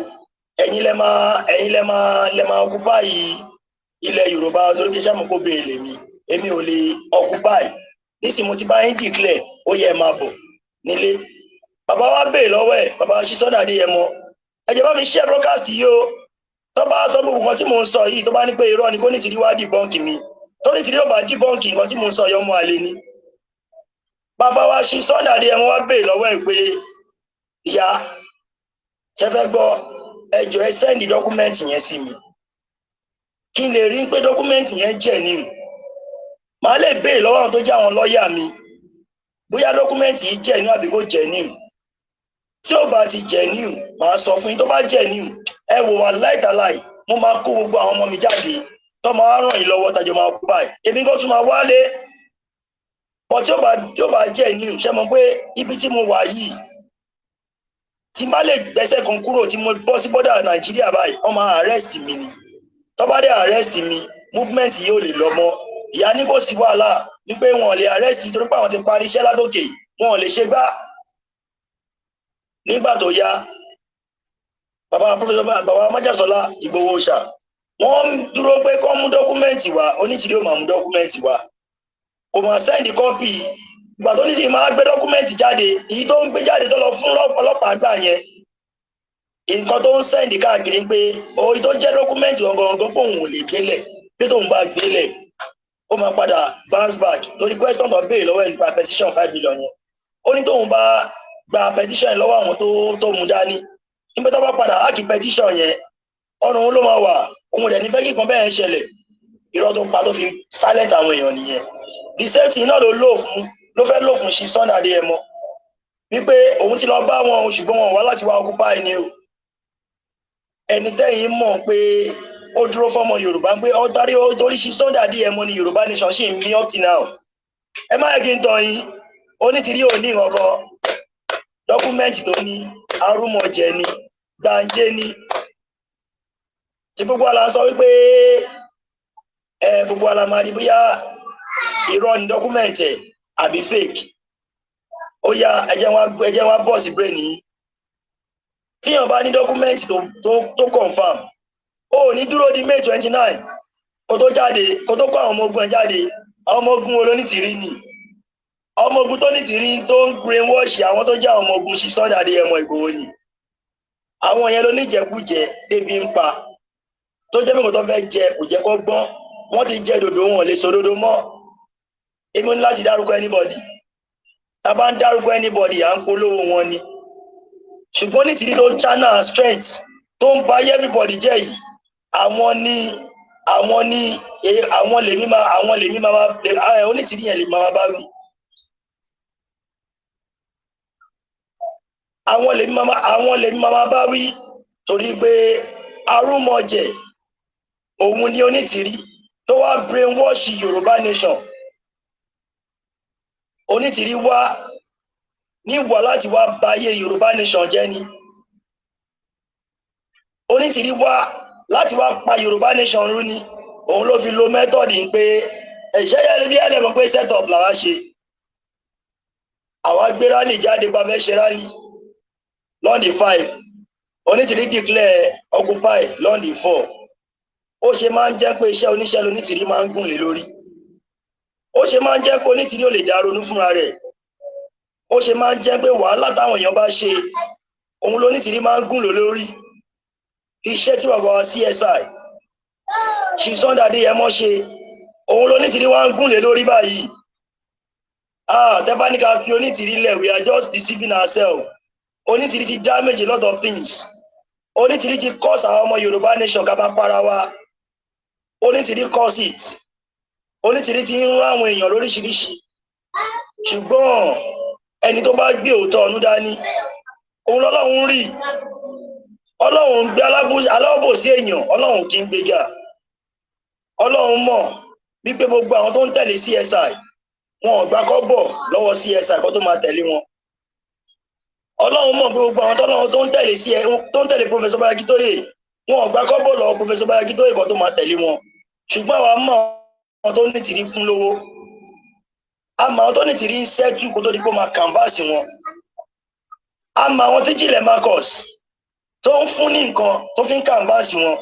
Ẹ̀yin lẹ máa occupy ilẹ̀ Yorùbá, torí kí sàmù kó béèrè lèmi, èmi ò lè occupy nísìnyí. Mo ti bá yín declare, ó yẹ ẹ máa bọ̀ nílé. Bàbá wa béèrè lọ́wọ́ ẹ̀, bàbá ṣí Sunday Adéyẹmọ. Ẹ jẹ́ bá mi share broadcast yìí o. Tó bá sọ gbogbo nǹkan tí mò ń sọ yìí, tó bá ní pé irọ́ ni, kó ní tìrí wá debunk mi. Tó ní tìrí ó bá debunk nǹkan tí mò ń sọ yìí, ọmọ àlè ni. Bàbá wa ṣí Sunday Adéyẹmọ wá béèrè lọ́wọ́ ẹ̀ pé ìyá ṣe fẹ́ gbọ́, ẹ jọ̀ọ́, ẹ send document yẹn sí mi kí n lè rí pé document yẹn jẹ́ ní. Màá lè béèrè lọ́wọ́ àwọn tó jẹ́ àwọn lọ́ọ̀yà mi bóyá document yìí genuine àbí kò genuine. Tí ó bá ti genuine, màá sọ fún yín. Tó bá genuine, ẹ wò wá láìtàláì, mo máa kó gbogbo àwọn ọmọ mi jáde tó máa ràn yín lọ́wọ́, tàjọ máa kú báyìí, èmi kò tún máa wálé bọ́. Tí ó bá genuine, ṣe mọ̀ pé ibi tí mo wà yìí, tí n bá lè gbẹ́sẹ̀ kan kúrò, tí mo bọ́ sí border Nàìjíríà báyìí, wọ́n máa arrest mi ni. Tó bá dé arrest mi, movement yìí ò lè lọ mọ́. Ìyá ní kò sí wàhálà, wípé wọn ò lè arrest torí pé àwọn ti parí iṣẹ́ látòkè, wọn ò lè ṣe gbá. Nígbà tó yá, bàbá Professor, bàbá Májàsọ́lá Ìgbòho ṣà, wọ́n dúró pé kó mú document wá. Onítìrí ò máa mú document wá, kò máa send copy. Ìgbà tó ní sì máa gbé document jáde, èyí tó ń gbé jáde tó lọ fún ọlọ́pàá gbà yẹn, nǹkan tó ń send káàkiri pé òyì tó jẹ́ document gangan pé òun ò lè gbélẹ̀, pé tóun bá gbélẹ̀, ó máa padà bounce back, torí question tó béèrè lọ́wọ́ ẹ̀ nípa petition 5 million yẹn. Ó ní tóun bá gba petition lọ́wọ́ àwọn tó mú dání, nígbà tó bá padà hack petition yẹn, ọrùn òun ló máa wà, òun rẹ̀ nífẹ̀ẹ́ kíkan bẹ́ẹ̀ ń ṣẹlẹ̀. Irọ́ tó pa tó fi silent àwọn èèyàn nìyẹn. The same thing náà ló lò fún, ló fẹ́ lò fún ṣi Sunday Adéyẹmọ, wípé òun ti lọ bá wọn, ṣùgbọ́n wọn wá láti wá occupy ni o. Ẹni tẹ́yìn mọ̀ pé ó dúró fọ́mọ Yorùbá, pé ó tarí torí ṣi Sunday Adéyẹmọ ni Yorùbá nation ṣì ń mí up till now. Ẹ má yẹ kí n tàn yín, Onítìrí ò ní nǹkan. Document tó ní, arúmọjẹ ni, gbàǹjẹ ni. Tí gbogbo àlà sọ wípé ẹ gbogbo àlà máa rí bóyá irọ́ ni document ẹ̀ àbí fake. Ó yá, ẹ jẹ́ wá bọ̀ sí brain yìí. Tíyàn bá ní document tó confirm, ó ní dúró di May 29 kó tó jáde, kó tó kó àwọn ọmọ ogun ẹ jáde. Àwọn ọmọ ogun wo ló ní tìrí ni? Ọmọ ogun tó ní tìrí tó ń brainwash àwọn tó jẹ́ àwọn ọmọ ogun Sunday Adéyẹmọ Ìgbòho ni. Àwọn yẹn ló níjẹkújẹ tẹbi ń pa, tó jẹ́ pé kò tó fẹ́ jẹ, kò jẹ́ kó gbọ́n. Wọ́n ti jẹ dòdò, wọn lè sọ dòdò mọ́. Èmi ní láti dárúkọ anybody. Tá a bá ń dárúkọ anybody, à ń polówó wọn ni. Ṣùgbọ́n ní tìrí tó ń channel strength tó ń ba everybody jẹ́ yìí, àwọn ní àwọn lèmi máa onítìrí yẹn lè máa bá wí. Àwọn lèmi máa bá wí, torí pé arúmọjẹ òun ni Onítìrí tó wá brainwash Yorùbá nation. Onítìrí wá níwà láti wá bayé Yorùbá nation jẹ́ ni. Onítìrí wá láti wá pa Yorùbá nation rú ni. Òun ló fi lo method pé ẹ̀ṣẹ́ yẹn bí ẹ̀rẹ̀ mọ̀ pé set up làwa ṣe. Àwa gbé rally jáde, bá fẹ́ ṣe rally lọ́ndì 5, Onítìrí declare occupy lọ́ndì 4. Ó ṣe máa ń jẹ́ pé iṣẹ́ oníṣẹ́ lonítìrí máa ń gùn lé lórí. Ó ṣe máa ń jẹ́ pé Onítìrí ò lè dá ronú fúnra rẹ̀. Ó ṣe máa ń jẹ́ pé wàhálà táwọn èèyàn bá ṣe, òun lonítìrí máa ń gùn lé lórí. Iṣẹ́ tí bàbá wa CSI Chief Sunday Adéyẹmọ ṣe, òun lonítìrí wá ń gùn lé lórí báyìí. Ah, tẹ́bá ní ká fi Onítìrí lẹ̀, we are just deceiving ourselves. Onítìrí ti damage a lot of things. Onítìrí ti cause àwọn ọmọ Yorùbá nation ká bá para wa. Onítìrí cause it. Onítìrí ti ń rán àwọn èèyàn lóríṣiríṣi, ṣùgbọ́n ẹni tó bá gbé òótọ́ ọ̀nú dání, òun lọ́lọ́run rí. Ọlọ́run gbé alábòsí èèyàn, Ọlọ́run kì í gbéga. Ọlọ́run mọ̀ wípé gbogbo àwọn tó ń tẹ̀lé CSI, wọn ò gbà kọ́bọ̀ lọ́wọ́ CSI kó tó máa tẹ̀lé wọn. Ọlọ́run mọ̀ pé gbogbo àwọn tọ́lọ́run tó ń tẹ̀lé CSI, tó ń tẹ̀lé Professor Banji Akíntóyè, wọn ò gbà kọ́bọ̀ lọ́wọ́ Professor Banji Akíntóyè kó tó máa tẹ̀lé wọn. Ṣùgbọ́n àwa mọ̀ àwọn tó ní tìrí fún lówó, àmọ́ àwọn tó ní tìrí ń ṣẹ́tù kó tó di pé ó máa canvas wọn, àmọ́ àwọn tí Jìnlẹ̀ Marcus tó ń fún ní nǹkan tó fi ń canvas wọn,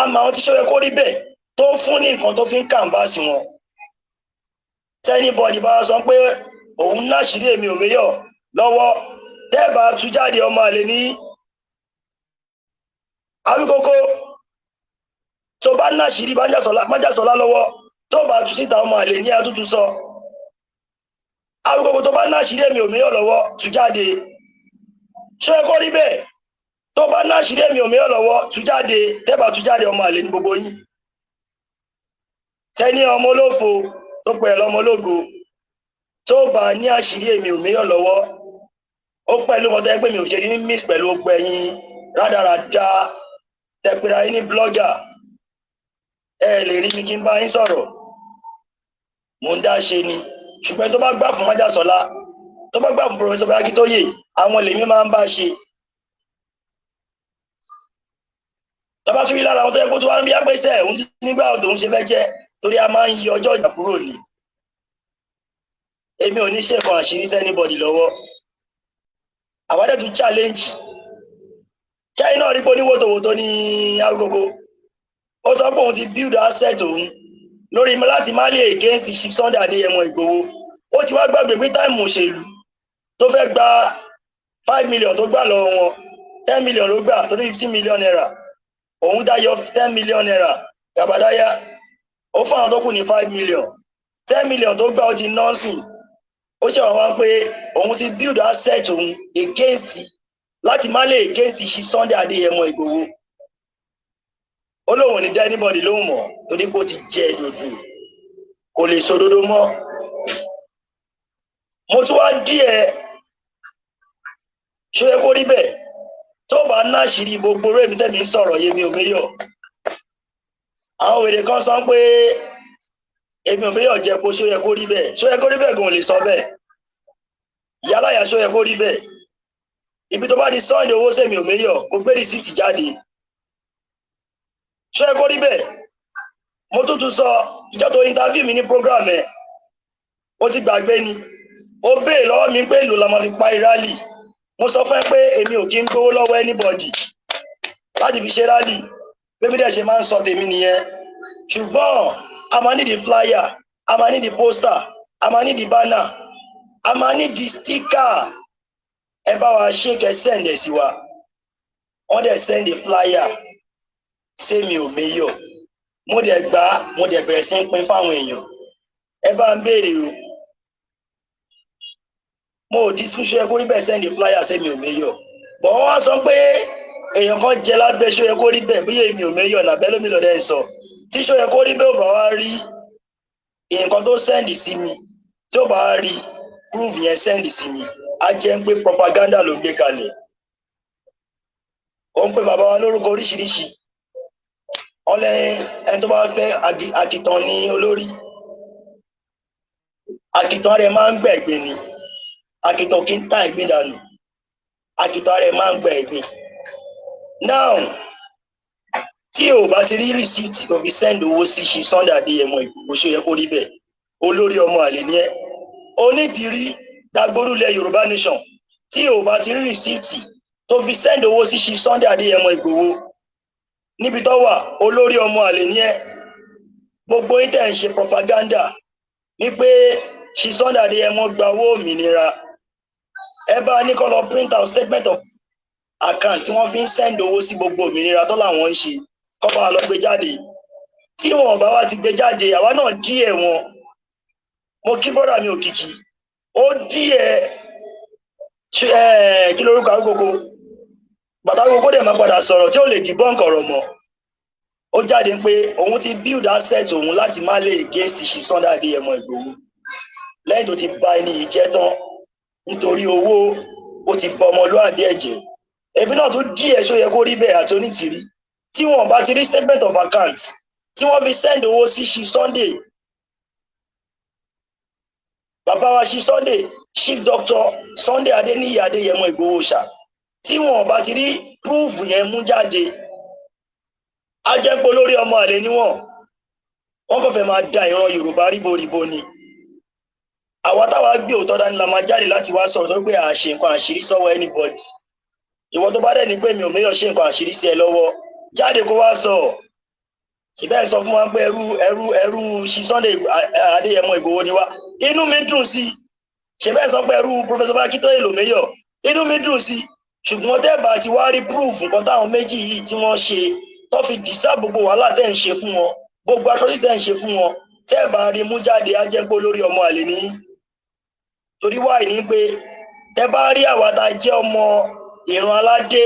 àmọ́ àwọn tí ṣe kó rí bẹ́ẹ̀ tó ń fún ní nǹkan tó fi ń canvas wọn. Tí anybody bá sọ pé òun náṣìírí èmi ò méyọ̀ lọ́wọ́, tẹ́ẹ̀bà tú jáde, ọmọ àlè ní Awíkókó. Tó bá náṣìírí Májàsọ́lá lọ́wọ́, tó bá tú síta, ọmọ àlè ní àtútù sọ. Awíkókó, tó bá náṣìírí èmi ò méyọ̀ lọ́wọ́, tú jáde. Ṣé ẹ kọ́ rí bẹ́ẹ̀? Tó bá náṣìírí èmi ò méyọ̀ lọ́wọ́, tú jáde. Tẹ́ẹ̀bà tú jáde, ọmọ àlè ní gbogbo yín. Tẹ́ni ọmọ olófo tó pẹ̀ lọ́mọ ológo tó bá ní àṣírí èmi ò méyàn lọ́wọ́. Ó pẹ̀lú nǹkan tó yẹ pé mi ò ṣe ní miss pẹ̀lú gbogbo ẹ̀yin rádaràda tẹpẹ́ra yín ní blogger. Ẹ lè rí mi kí n bá yín sọ̀rọ̀, mò ń dá ṣe ni. Ṣùgbọ́n tó bá gbà fún Májàsọ́lá, tó bá gbà fún Professor Akíntóyè, àwọn lèmi máa ń bá ṣe. Tó bá tún rí lára àwọn tó yẹ kó tó wá ń bí apẹ́sẹ̀ òun ti nígbà tòun ṣe fẹ́ jẹ́, torí a máa ń yí ọjọ́ ìjà kúrò ní. Èmi ò ní ṣe nǹkan àṣírí sí anybody lọ́wọ́. Àwọn dẹ̀ tún challenge China rí pé oníwòtòwòtò ní agogo. Ó sọ pé òun ti build asset òun lórí láti má lè against Chief Sunday Adéyẹmọ Ìgbòho. Ó ti wá gbàgbé pé time òṣèlú tó fẹ́ gba 5 million tó gbà lọ́wọ́ wọn, 10 million ló gbà, torí ₦15 million òun dáyọ ₦10 million gàbàdáyà. Ó fún àwọn tó kù ní 5 million. 10 million tó gbà, ó ti nọ́ọ̀sìn. Ó ṣe wọ́n wá pé òun ti build asset òun against láti má lè against Chief Sunday Adéyẹmọ Ìgbòho. Ó lóun ò ní dá anybody lóhùn mọ́, torí pé ó ti jẹ dòdò, kò lè sòdodo mọ́. Mo tún wá díẹ̀ ṣó yẹ kó rí bẹ́ẹ̀? Tó bá náṣìírí gbogbo orí èmi tẹ̀mí ń sọ̀rọ̀ yé mi ò méyọ̀. Àwọn wèrè kan sọ pé èmi ò méyọ̀ jẹ́ kó ṣó yẹ kó rí bẹ́ẹ̀. Ṣó yẹ kó rí bẹ́ẹ̀ gan ò lè sọ bẹ́ẹ̀. Ìyáláyà, ṣó yẹ kó rí bẹ́ẹ̀? Ibi tó bá di send owó sẹ́mi ò méyọ̀, kó gbé receipt jáde. Ṣó yẹ kó rí bẹ́ẹ̀? Mo tún tún sọ ìjọ tó interview mi ní program ẹ̀, ó ti gbàgbé ni. Ó béèrè lọ́wọ́ mi pé èlò la máa fi parí rally. Mo sọ fún ẹ pé èmi ò kí ń gbowó lọ́wọ́ anybody láti fi ṣe rally. Bébí dẹ̀ ṣe máa ń sọ tèmi nìyẹn. Ṣùgbọ́n a máa nídìí flyer, a máa nídìí poster, a máa nídìí banner, a máa nídìí sticker. Ẹ bá wa ṣe kẹ send ẹ̀ sí wa. Wọ́n dẹ̀ send flyer sẹ́mi ò méyọ̀. Mo dẹ̀ gbà á, mo dẹ̀ bẹ̀rẹ̀ sí ń pín fáwọn èèyàn. Ẹ bá ń béèrè o, mo ò dín ṣe kó rí bẹ́ẹ̀ send flyer sẹ́mi ò méyọ̀ bọ̀. Wọ́n wá sọ pé èèyàn kan jẹ lábẹ́. Ṣó yẹ kó rí bẹ́ẹ̀? Bóyá èmi ò méyọ̀ nàbẹ́ lómi lọ́dẹ̀ ń sọ tí ṣó yẹ kó rí bẹ́ẹ̀. Ò bá wá rí nǹkan tó send sí mi, tí ó bá wá rí proof yẹn send sí mi, á jẹ́ pé propaganda ló ń gbé kalẹ̀. Ó ń pè bàbá wa lórúkọ oríṣiríṣi. Wọ́n lẹ́yìn ẹni tó bá fẹ́ àkìtàn ní olórí àkìtàn rẹ̀ máa ń gbẹ̀gbin ni. Àkìtàn kì í ta ìgbín dànù, àkìtàn rẹ̀ máa ń gbẹ̀gbin. Now, tí o bá ti rí receipt tó fi send owó sí ṣe Sunday Adéyẹmọ Ìgbòho, ṣó yẹ kó rí bẹ́ẹ̀? Olórí ọmọ àlè ni ẹ́, onítìrí dagborúlẹ̀ Yorùbá nation. Tí o bá ti rí receipt tó fi send owó sí ṣe Sunday Adéyẹmọ Ìgbòho níbi tó wà, olórí ọmọ àlè ni ẹ́. Gbogbo yín tẹ̀ ń ṣe propaganda wípé ṣe Sunday Adéyẹmọ gba owó òmìnira, ẹ bá ní kó lọ print out statement of account tí wọ́n fi ń send owó sí gbogbo òmìnira tó làwọn ń ṣe, kó bá lọ gbé jáde. Tí wọn bá wá ti gbé jáde, àwa náà díẹ̀ wọn. Mo kí brother mi Òkìkí, ó díẹ̀ kí lórúkọ Agogo bàtà. Agogo dẹ̀ máa padà sọ̀rọ̀ tí ó lè debunk ọ̀rọ̀ mọ́. Ó jáde pé òun ti build asset òun láti má lè against Chief Sunday Adéyẹmọ Ìgbòho lẹ́yìn tó ti ba ẹni yìí jẹ́ tán nítorí owó. Ó ti bọ ọmọlúwàbí ẹ̀jẹ̀. Èmi náà tún díẹ̀. Ṣó yẹ kó rí bẹ́ẹ̀? Àti onítìrí, tí wọn bá ti rí statement of account tí wọ́n fi send owó sí Chief Sunday, bàbá wa Chief Sunday, Chief Doctor Sunday Adéníyì Adéyẹmọ Ìgbòho ṣá, tí wọn bá ti rí proof yẹn mú jáde, á jẹ́ pé olórí ọmọ àlè níwọ̀n. Wọ́n kàn fẹ́ máa da ìran Yorùbá ríboríbo ni. Àwa táwa gbé òótọ́ dání la máa jáde láti wá sọ̀rọ̀, tó pé à ṣe nǹkan àṣírí sọ́wọ́ anybody. Ìwọ tó bá dẹ̀ ní pé mi ò méyọ̀ ṣe nǹkan àṣírí sí ẹ lọ́wọ́, jáde kó wá sọ. Ṣùgbọ́n ẹ sọ fún wa pé ẹrú ẹrú ẹrú Chief Sunday Adéyẹmọ Ìgbòho ni wá, inú mi dùn sí i. Ṣe bẹ́ẹ̀ sọ pé ẹrú Professor Akíntóyè lòmẹ́yọ̀, inú mi dùn sí i. Ṣùgbọ́n tẹ́ bá ti wá rí proof nǹkan táwọn méjì yìí tí wọ́n ṣe tó fi dìsá gbogbo wàhálà tẹ́ ń ṣe fún wọn, gbogbo atrocity tẹ́ ń ṣe fún wọn, tẹ́ bá rí mú jáde, á jẹ́ pé olórí ọmọ àlè ní. Torí wáyé ní pé tẹ́ bá rí àwa tá a jẹ́ ọmọ ìran aládé,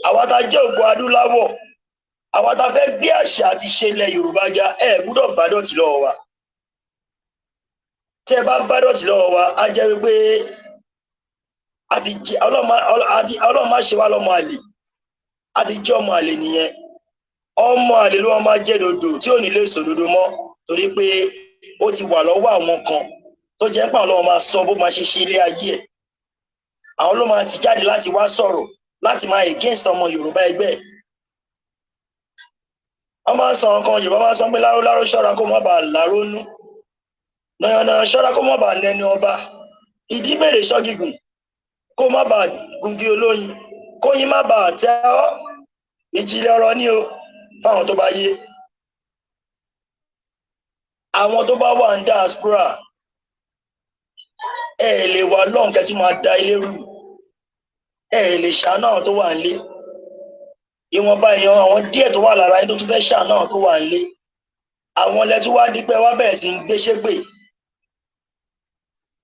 àwa tá a jẹ́ ògo adúláwọ̀. Àwọn tá a fẹ́ gbé àṣà àti ṣe ilẹ̀ Yorùbá ga, ẹ gbúdọ̀ bá dọ̀tí lọ́wọ́ wa. Tí ẹ bá bá dọ̀tí lọ́wọ́ wa, á jẹ́ wípé àti jẹ́ Ọlọ́run má ṣe wá lọ́mọ àlè. A ti jẹ́ ọmọ àlè nìyẹn. Ọmọ àlè ló máa jẹ́ dòdò tí ò ní lè sòdodo mọ́, torí pé ó ti wà lọ́wọ́ àwọn kan tó jẹ́ pé àwọn lọ́wọ́ máa sọ bó máa ṣe ṣe ilé ayé ẹ̀. Àwọn ló máa ti jáde láti wá sọ̀rọ̀, láti máa against ọmọ Yorùbá ẹgbẹ́ ẹ̀. Wọ́n máa ń sọ nǹkan, Yorùbá máa ń sọ pé láró láró, ṣọ́ra kó má bàa lárónú, nàyànnàyàn, ṣọ́ra kó má bàa nẹni ọba, ìdí mèrè ṣọ́gígùn kó má bàa gungi olóyin, kóyin má bàa tẹ́ ọ́. Ìjìnlẹ̀ ọ̀rọ̀ ni o fáwọn tó bá yé. Àwọn tó bá wà ní diaspora, ẹ lè wà lọ́hùn kẹ́ tún máa da ilé rú. Ẹ lè ṣàánú àwọn tó wà nílé. Ìwọ̀nba èèyàn, àwọn díẹ̀ tó wà lára yín tó tún fẹ́ ṣàánú àwọn tó wà nílé, àwọn lẹ́tí wá dípẹ́ wá bẹ̀rẹ̀ sí ń gbé ṣépè.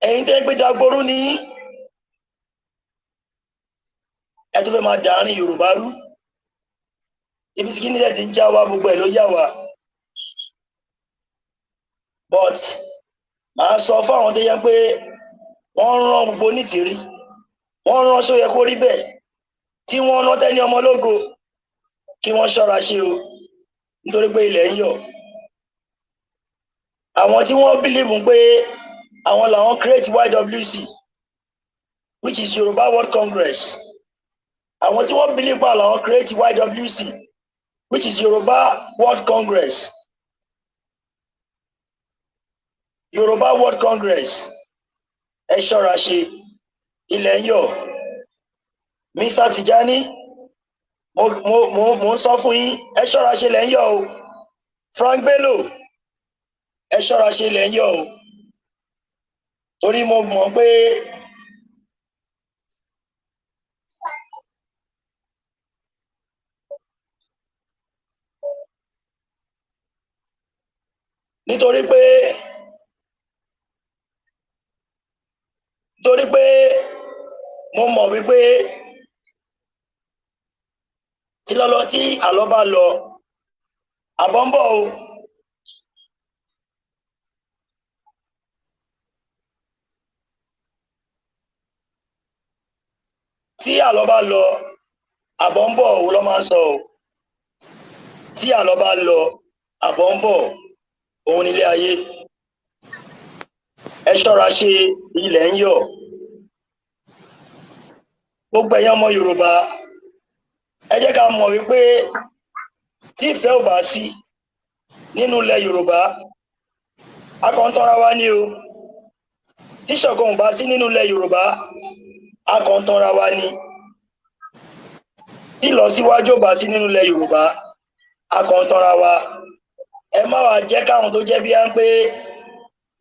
Ẹ̀yin tẹ́ gbé dagboru ní, ẹ tó fẹ́ máa dàárín Yorùbá rú. Ibi tí kíní rẹ̀ ti ń já wa, gbogbo ẹ̀ ló yá wa. But màá sọ fún àwọn tó yẹ pé wọ́n rán gbogbo nítìrí, wọ́n rán só yẹ kó rí bẹ́ẹ̀, tí wọ́n rán Tẹ́ni ọmọ ológo, kí wọ́n ṣọ́ra ṣe o, nítorí pé ilẹ̀ ń yọ̀. Àwọn tí wọ́n believe pé àwọn làwọn create YWC, which is Yoruba World Congress, àwọn tí wọ́n believe pé làwọn create YWC, which is Yoruba World Congress, Yoruba World Congress, ẹ ṣọ́ra ṣe, ilẹ̀ ń yọ̀. Mr. Tijani, mo ń sọ fún yín, ẹ ṣọ́ra ṣe, ilẹ̀ ń yọ̀ o. Frank Bello, ẹ ṣọ́ra ṣe, ilẹ̀ ń yọ̀ o, torí mo mọ̀ pé nítorí pé mo mọ̀ wípé tí lọ́lọ́ tí àlọ́ bá lọ, àbọ̀ ń bọ̀ o. Tí àlọ́ bá lọ, àbọ̀ ń bọ̀ òun ló máa ń sọ o. Tí àlọ́ bá lọ, àbọ̀ ń bọ̀, òun nílé ayé. Ẹ ṣọ́ra ṣe, ilẹ̀ ń yọ̀. Gbogbo ẹ̀yin ọmọ Yorùbá, ẹ jẹ́ ká mọ̀ wípé tí ìfẹ́ ò bá sí nínú ilẹ̀ Yorùbá, a kàn ń tọ́ra wa ní o. Tí ṣọ̀kan ò bá sí nínú ilẹ̀ Yorùbá, a kàn ń tọ́ra wa ní. Tí ìlọsíwájú ò bá sí nínú ilẹ̀ Yorùbá, a kàn ń tọ́ra wa. Ẹ má wàá jẹ́ káwọn tó jẹ́ bí á ń pé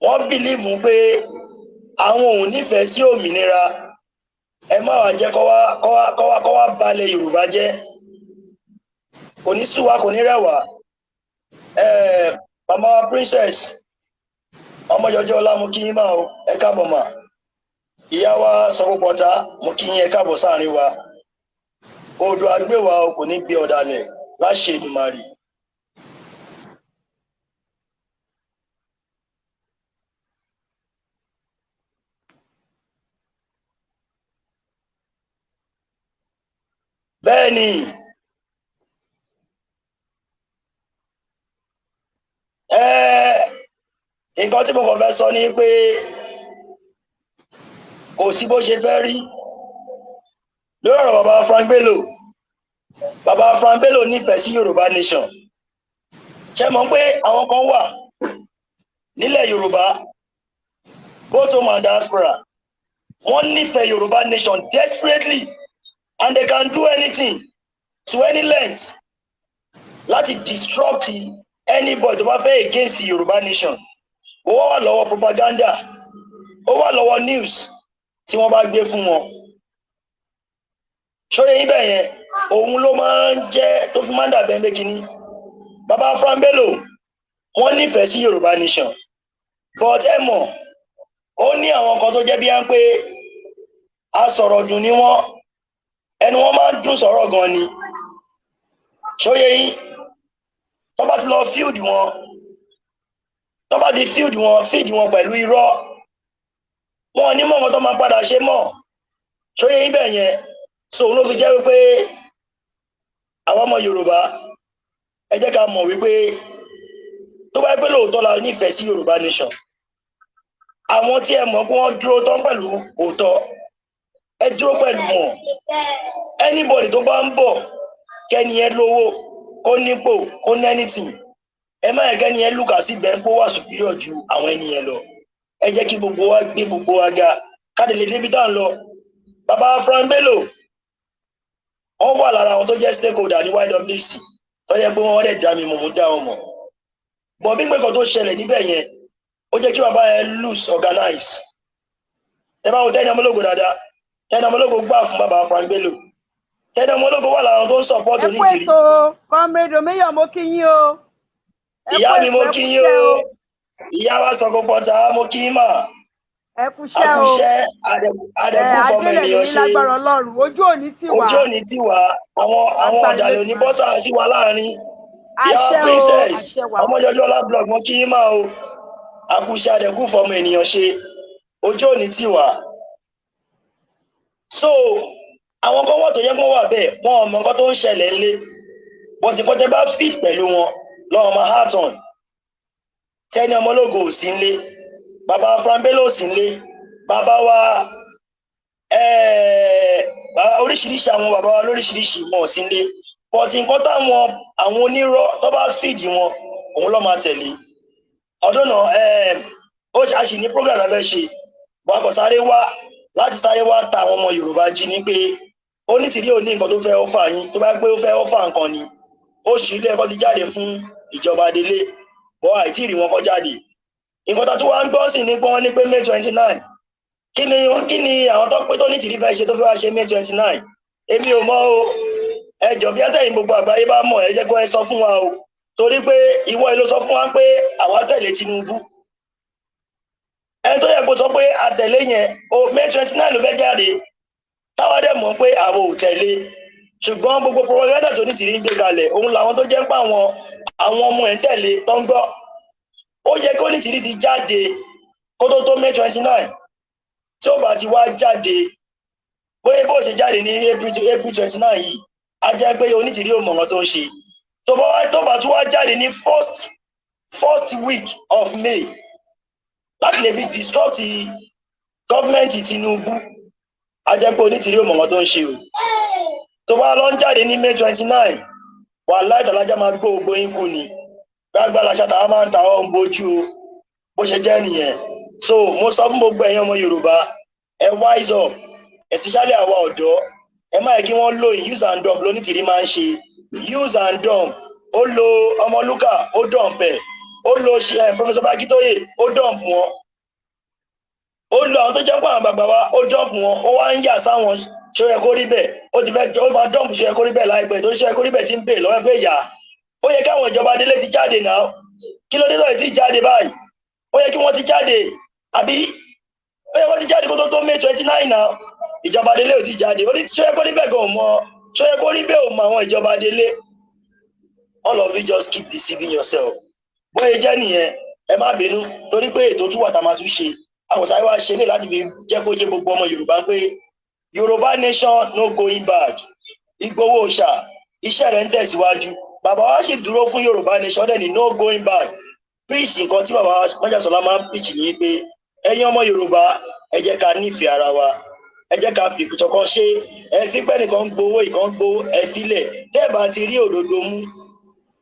wọ́n believe pé àwọn ò nífẹ̀ẹ́ sí òmìnira, ẹ má wàá jẹ́ kó wá balẹ̀ Yorùbá jẹ́. Kò ní sú wa, kò ní rẹ̀wà. Màmá Princess Ọmọjọjọ ọlá, mo kí yín máa o, ẹ káàbọ̀ mà. Ìyá wa Sọpọpọta, mo kí yín, ẹ káàbọ̀ sáàrin wa. Odò àgbéwà o, kò ní gbé ọ̀dàlẹ̀ láṣẹ Èdùmàrè. Bẹ́ẹ̀ ni, nǹkan tí mo kàn fẹ́ sọ ni pé kò sí bó ṣe fẹ́ rí lórí ọ̀rọ̀ bàbá Frank Bello. Bàbá Frank Bello nífẹ̀ẹ́ sí Yorùbá nation. Ṣé mọ̀ pé àwọn kan wà nílẹ̀ Yorùbá, both home and diaspora, wọ́n nífẹ̀ẹ́ Yorùbá nation desperately, and they can do anything to any length láti disrupt anybody tó bá fẹ́ against the Yorùbá nation. Ó wà lọ́wọ́ propaganda, ó wà lọ́wọ́ news tí wọ́n bá gbé fún wọn. Ṣóyè yín bẹ́ẹ̀ yẹn? Òun ló máa ń jẹ́ tó fi máa ń dàbẹ́ ń kínní. Bàbá Frank Bello, wọ́n nífẹ̀ẹ́ sí Yorùbá nation, but ẹ mọ̀, ó ní àwọn kan tó jẹ́ bí wọ́n pé asọ̀rọ̀ dùn ni wọ́n, ẹnu wọn máa ń dùn sọ̀rọ̀ gan ni. Ṣóyè yín? Tó bá ti lọ feed wọn, tó bá ti feed wọn, feed wọn pẹ̀lú irọ́, wọn ní mọ̀ nǹkan tó máa padà ṣe mọ̀. Ṣóyè ibẹ̀ yẹn? So ló fi jẹ́ wípé àwọn ọmọ Yorùbá, ẹ jẹ́ ká mọ̀ wípé tó bá yẹ pé lóòótọ́ la nífẹ̀ẹ́ sí Yorùbá nation, àwọn tí ẹ mọ̀ pé wọ́n dúró tán pẹ̀lú òótọ́, ẹ dúró pẹ̀lú wọn. Anybody tó bá ń bọ̀, kẹ́ni ẹ lówó, kó nípò, kó ní anything, ẹ má yẹ kẹ́ni ẹ lùkà sí bẹ́ẹ̀ pé ó wà superior ju àwọn ẹni yẹn lọ. Ẹ jẹ́ kí gbogbo wa gbé gbogbo wa ga, káde lè débi tá à ń lọ. Bàbá Frank Bello, wọ́n wà lára àwọn tó jẹ́ stakeholder ní YWC, tó yẹ pé wọ́n dẹ̀ dá mi mọ̀, mo dá wọn mọ̀ bọ̀. Bí pé kan tó ṣẹlẹ̀ níbẹ̀ yẹn, ó jẹ́ kí bàbá yẹn lose organize. Tẹ́ bá wo Tẹ́ni Ọmọlógo dáadáa, Tẹ́ni Ọmọlógo gbà fún bàbá Frank Bello. Tẹ́ni Ọmọlógo wà lára àwọn tó ń support Ẹ kú Onítìrí. ètò, Comrade Omeyo, mo kí yín o. Ẹ Ìyá kú mi, ètò, mo ẹ kí kú yín iṣẹ́ o. Ìyá wa sọ̀kò pọ̀tà, mo kí yín mà. Ẹ kú iṣẹ́ o. Àkúṣẹ́ Ẹ àdẹ̀kù fọmọ adélẹ̀ ènìyàn lórí ṣe. Lágbára Ọlọ́run, ojú òní tì wá. Ojú òní tì wá. Àwọn Agbára ọ̀dàlẹ̀ Elédùmarè. oníbọ́sà sí wa láàrin. Ìyá Àṣẹ o. Princess Àṣẹ wà. Ọmọjọjọ ọlá blog, mo kí yín mà o. Àkúṣe, àdẹ̀kù fọmọ ènìyàn ṣe, ojú òní tì wá. So àwọn kan wà tó yẹ kó wà bẹ́ẹ̀, wọn ò mọ nǹkan tó ń ṣẹlẹ̀ ńlé, but nǹkan tẹ́ bá fit pẹ̀lú wọn lọ́wọ́ máa heart on. Tẹ́ni Ọmọlógo ò sí ńlé, bàbá Frank Bello ò sí ńlé, bàbá wa bàbá oríṣiríṣi, àwọn bàbá wa lóríṣiríṣi, wọn ò sí ńlé, but nǹkan táwọn àwọn onírọ́ tó bá fìdí wọn, òun ló máa tẹ̀lé. Ọdún náà ó ṣe a sì ní program la fẹ́ ṣe wọn kò sáré wá láti sáré wá ta àwọn ọmọ Yorùbá jí ní pé Onítìrí ò ní nǹkan tó fẹ́ ọ́fà yín. Tó bá pé ó fẹ́ ọ́fà nǹkan ni, oṣù ilé ẹ̀kọ́ ti jáde fún ìjọba délé bọ́, àìtí rí wọn kọ́ jáde. Nǹkan tó tún wá ń gbọ́ sí ni pé wọ́n ní pé May 29. Kí ni àwọn tó pé tó Onítìrí fẹ́ ṣe tó fẹ́ wá ṣe May 29? Èmi ò mọ̀ o. Ẹ jọ̀ọ́, bí átẹ̀yìn gbogbo àgbáyé bá mọ̀, ẹ jẹ́ kó ẹ sọ fún wa o, torí pé ìwọ ló sọ fún wa pé àwa tẹ̀lé Tinubu. Ẹni tó yẹ kó sọ pé àtẹ̀lé yẹn o, May 29 ló fẹ́ jáde, táwa dẹ̀ mọ̀ pé àwọn ò tẹ̀lé. Ṣùgbọ́n gbogbo propaganda tó Onítìrí ń gbé kalẹ̀, òun làwọn tó jẹ́ ń pa àwọn ọmọ ẹ̀ ń tẹ̀lé tó ń gbọ́. Ó yẹ kí Onítìrí ti jáde kó tó tó May 29. Tí ó bá ti wá jáde, bóyá bó ṣe jáde ní April 29 yìí, á jẹ́ pé Onítìrí ò mọ̀ nǹkan tó ń ṣe. Tó bá tún wá jáde ní first week of May láti lè fi disrupt gọ́ọ̀mẹ̀ntì Tinubu, á jẹ́ pé Onítìrí ò mọ̀ nǹkan tó ń ṣe o. Tó bá lọ ń jáde ní May 29, wàhálà ìtàlájà máa gbó gbogbo yín kú ni. Gbàgbà làṣà tàwa máa ń ta ọ́ ń bójú o. Bó ṣe jẹ́ nìyẹn. So mo sọ fún gbogbo ẹ̀yin ọmọ Yorùbá, ẹ wise up, especially àwa ọ̀dọ́. Ẹ má yẹ kí wọ́n lo use and dump lónítìrí máa ń ṣe. Use and dump. Ó lo Ọmọlúkà, ó dump ẹ̀. Ó lo Professor Bakitoye, ó dump wọn. Ó lo àwọn tó jẹ́ pé àwọn bàbá wa, ó dump wọn. Ó wá ń yà sáwọn. Ṣé ó yẹ kó rí bẹ́ẹ̀? Ó ti fẹ́ ó máa dump. Ṣé ó yẹ kó rí bẹ́ẹ̀ láìpẹ́? Torí ṣé ó yẹ kó rí bẹ́ẹ̀ tí ń bè lọ́wọ́ pé ìyá, ó yẹ káwọn ìjọba délé ti jáde náà. Kí ló dé lọ́yẹ̀ tí jáde báyìí? Ó yẹ kí wọ́n ti jáde, àbí ó yẹ kó ti jáde kó tó tó May 29 náà. Ìjọba délé ò ti jáde. Ó ní ṣé ó yẹ kó rí bẹ́ẹ̀ gan ò mọ. Ṣé ó yẹ kó rí bẹ́ẹ̀ ò mọ àwọn ìjọba délé. All of you just keep deceiving yourself. Bóyá jẹ́ nìyẹn. Ẹ má bínú, torí pé ètò tún wà tá a máa tún ṣe. Àwọn sáré wá ṣe ní láti fi jẹ́ kó yé gbogbo ọmọ Yorùbá pé Yorùbá nation, no going back. Ìgbòho ṣà, iṣẹ́ rẹ̀ ń tẹ̀síwájú. Bàbá wa sì dúró fún Yorùbá nation dẹ̀ ní no going back. Preach nǹkan tí bàbá Májàsọ́lá máa ń preach ní pé ẹ̀yin ọmọ Yorùbá, ẹ jẹ́ ká nífẹ̀ẹ́ ara wa, ẹ jẹ́ ká fi ìṣọ̀kan ṣe. Ẹ fi pẹ́ nìkan ń gbowó, ìkan ń gbowó, ẹ filẹ̀. Tẹ́ ẹ bá ti rí òdodo mú,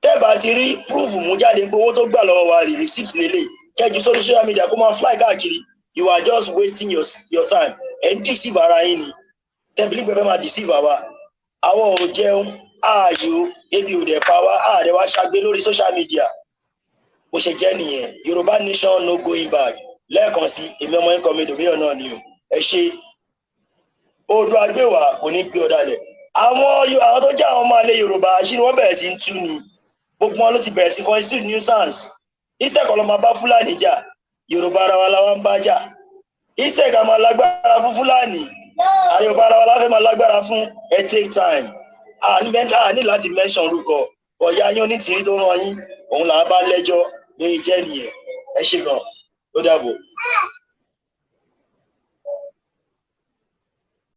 tẹ́ ẹ bá ti rí proof mú jáde pé owó tó gbà lọ́wọ́ wa rí, receipt lélẹ̀, kẹjú sórí social media kó máa fly káàkiri, you are just wasting your time. Ẹ ń deceive ara yín ni. Tẹ́bílí pé fẹ́ máa deceive àwa. Àwọn ò jẹun ààyò, ebi ò dẹ̀ pa wá, ààrẹ wa ṣàgbé lórí social media. Bó ṣe jẹ́ nìyẹn. Yorùbá nation, no going back. Lẹ́ẹ̀kan sí, èmi ọmọ yín kọ́ mi dòmíyàn náà ni o. Ẹ ṣe odò agbéwà kò ní gbé ọ̀dàlẹ̀. Àwọn tó jẹ́ àwọn ọmọ alẹ́ Yorùbá, àṣírí wọn bẹ̀rẹ̀ sí ń tú ni. Gbogbo wọn ló ti bẹ̀rẹ̀ sí constitute nuisance. Instead kọ́ ló máa bá Fúlàní jà, Yorùbá ara wa la wá ń bá jà. Instead ká máa lágbára fún Fúlàní, Yorùbá ara wa la fẹ́ máa lágbára fún. Ẹ take time. A ní láti mention orúkọ. Ọ̀yá yín onítìrí tó ràn yín, òun là á bá lẹ́jọ́ lórí jẹ́ nìyẹn. Ẹ ṣe gan, ó dàbọ̀.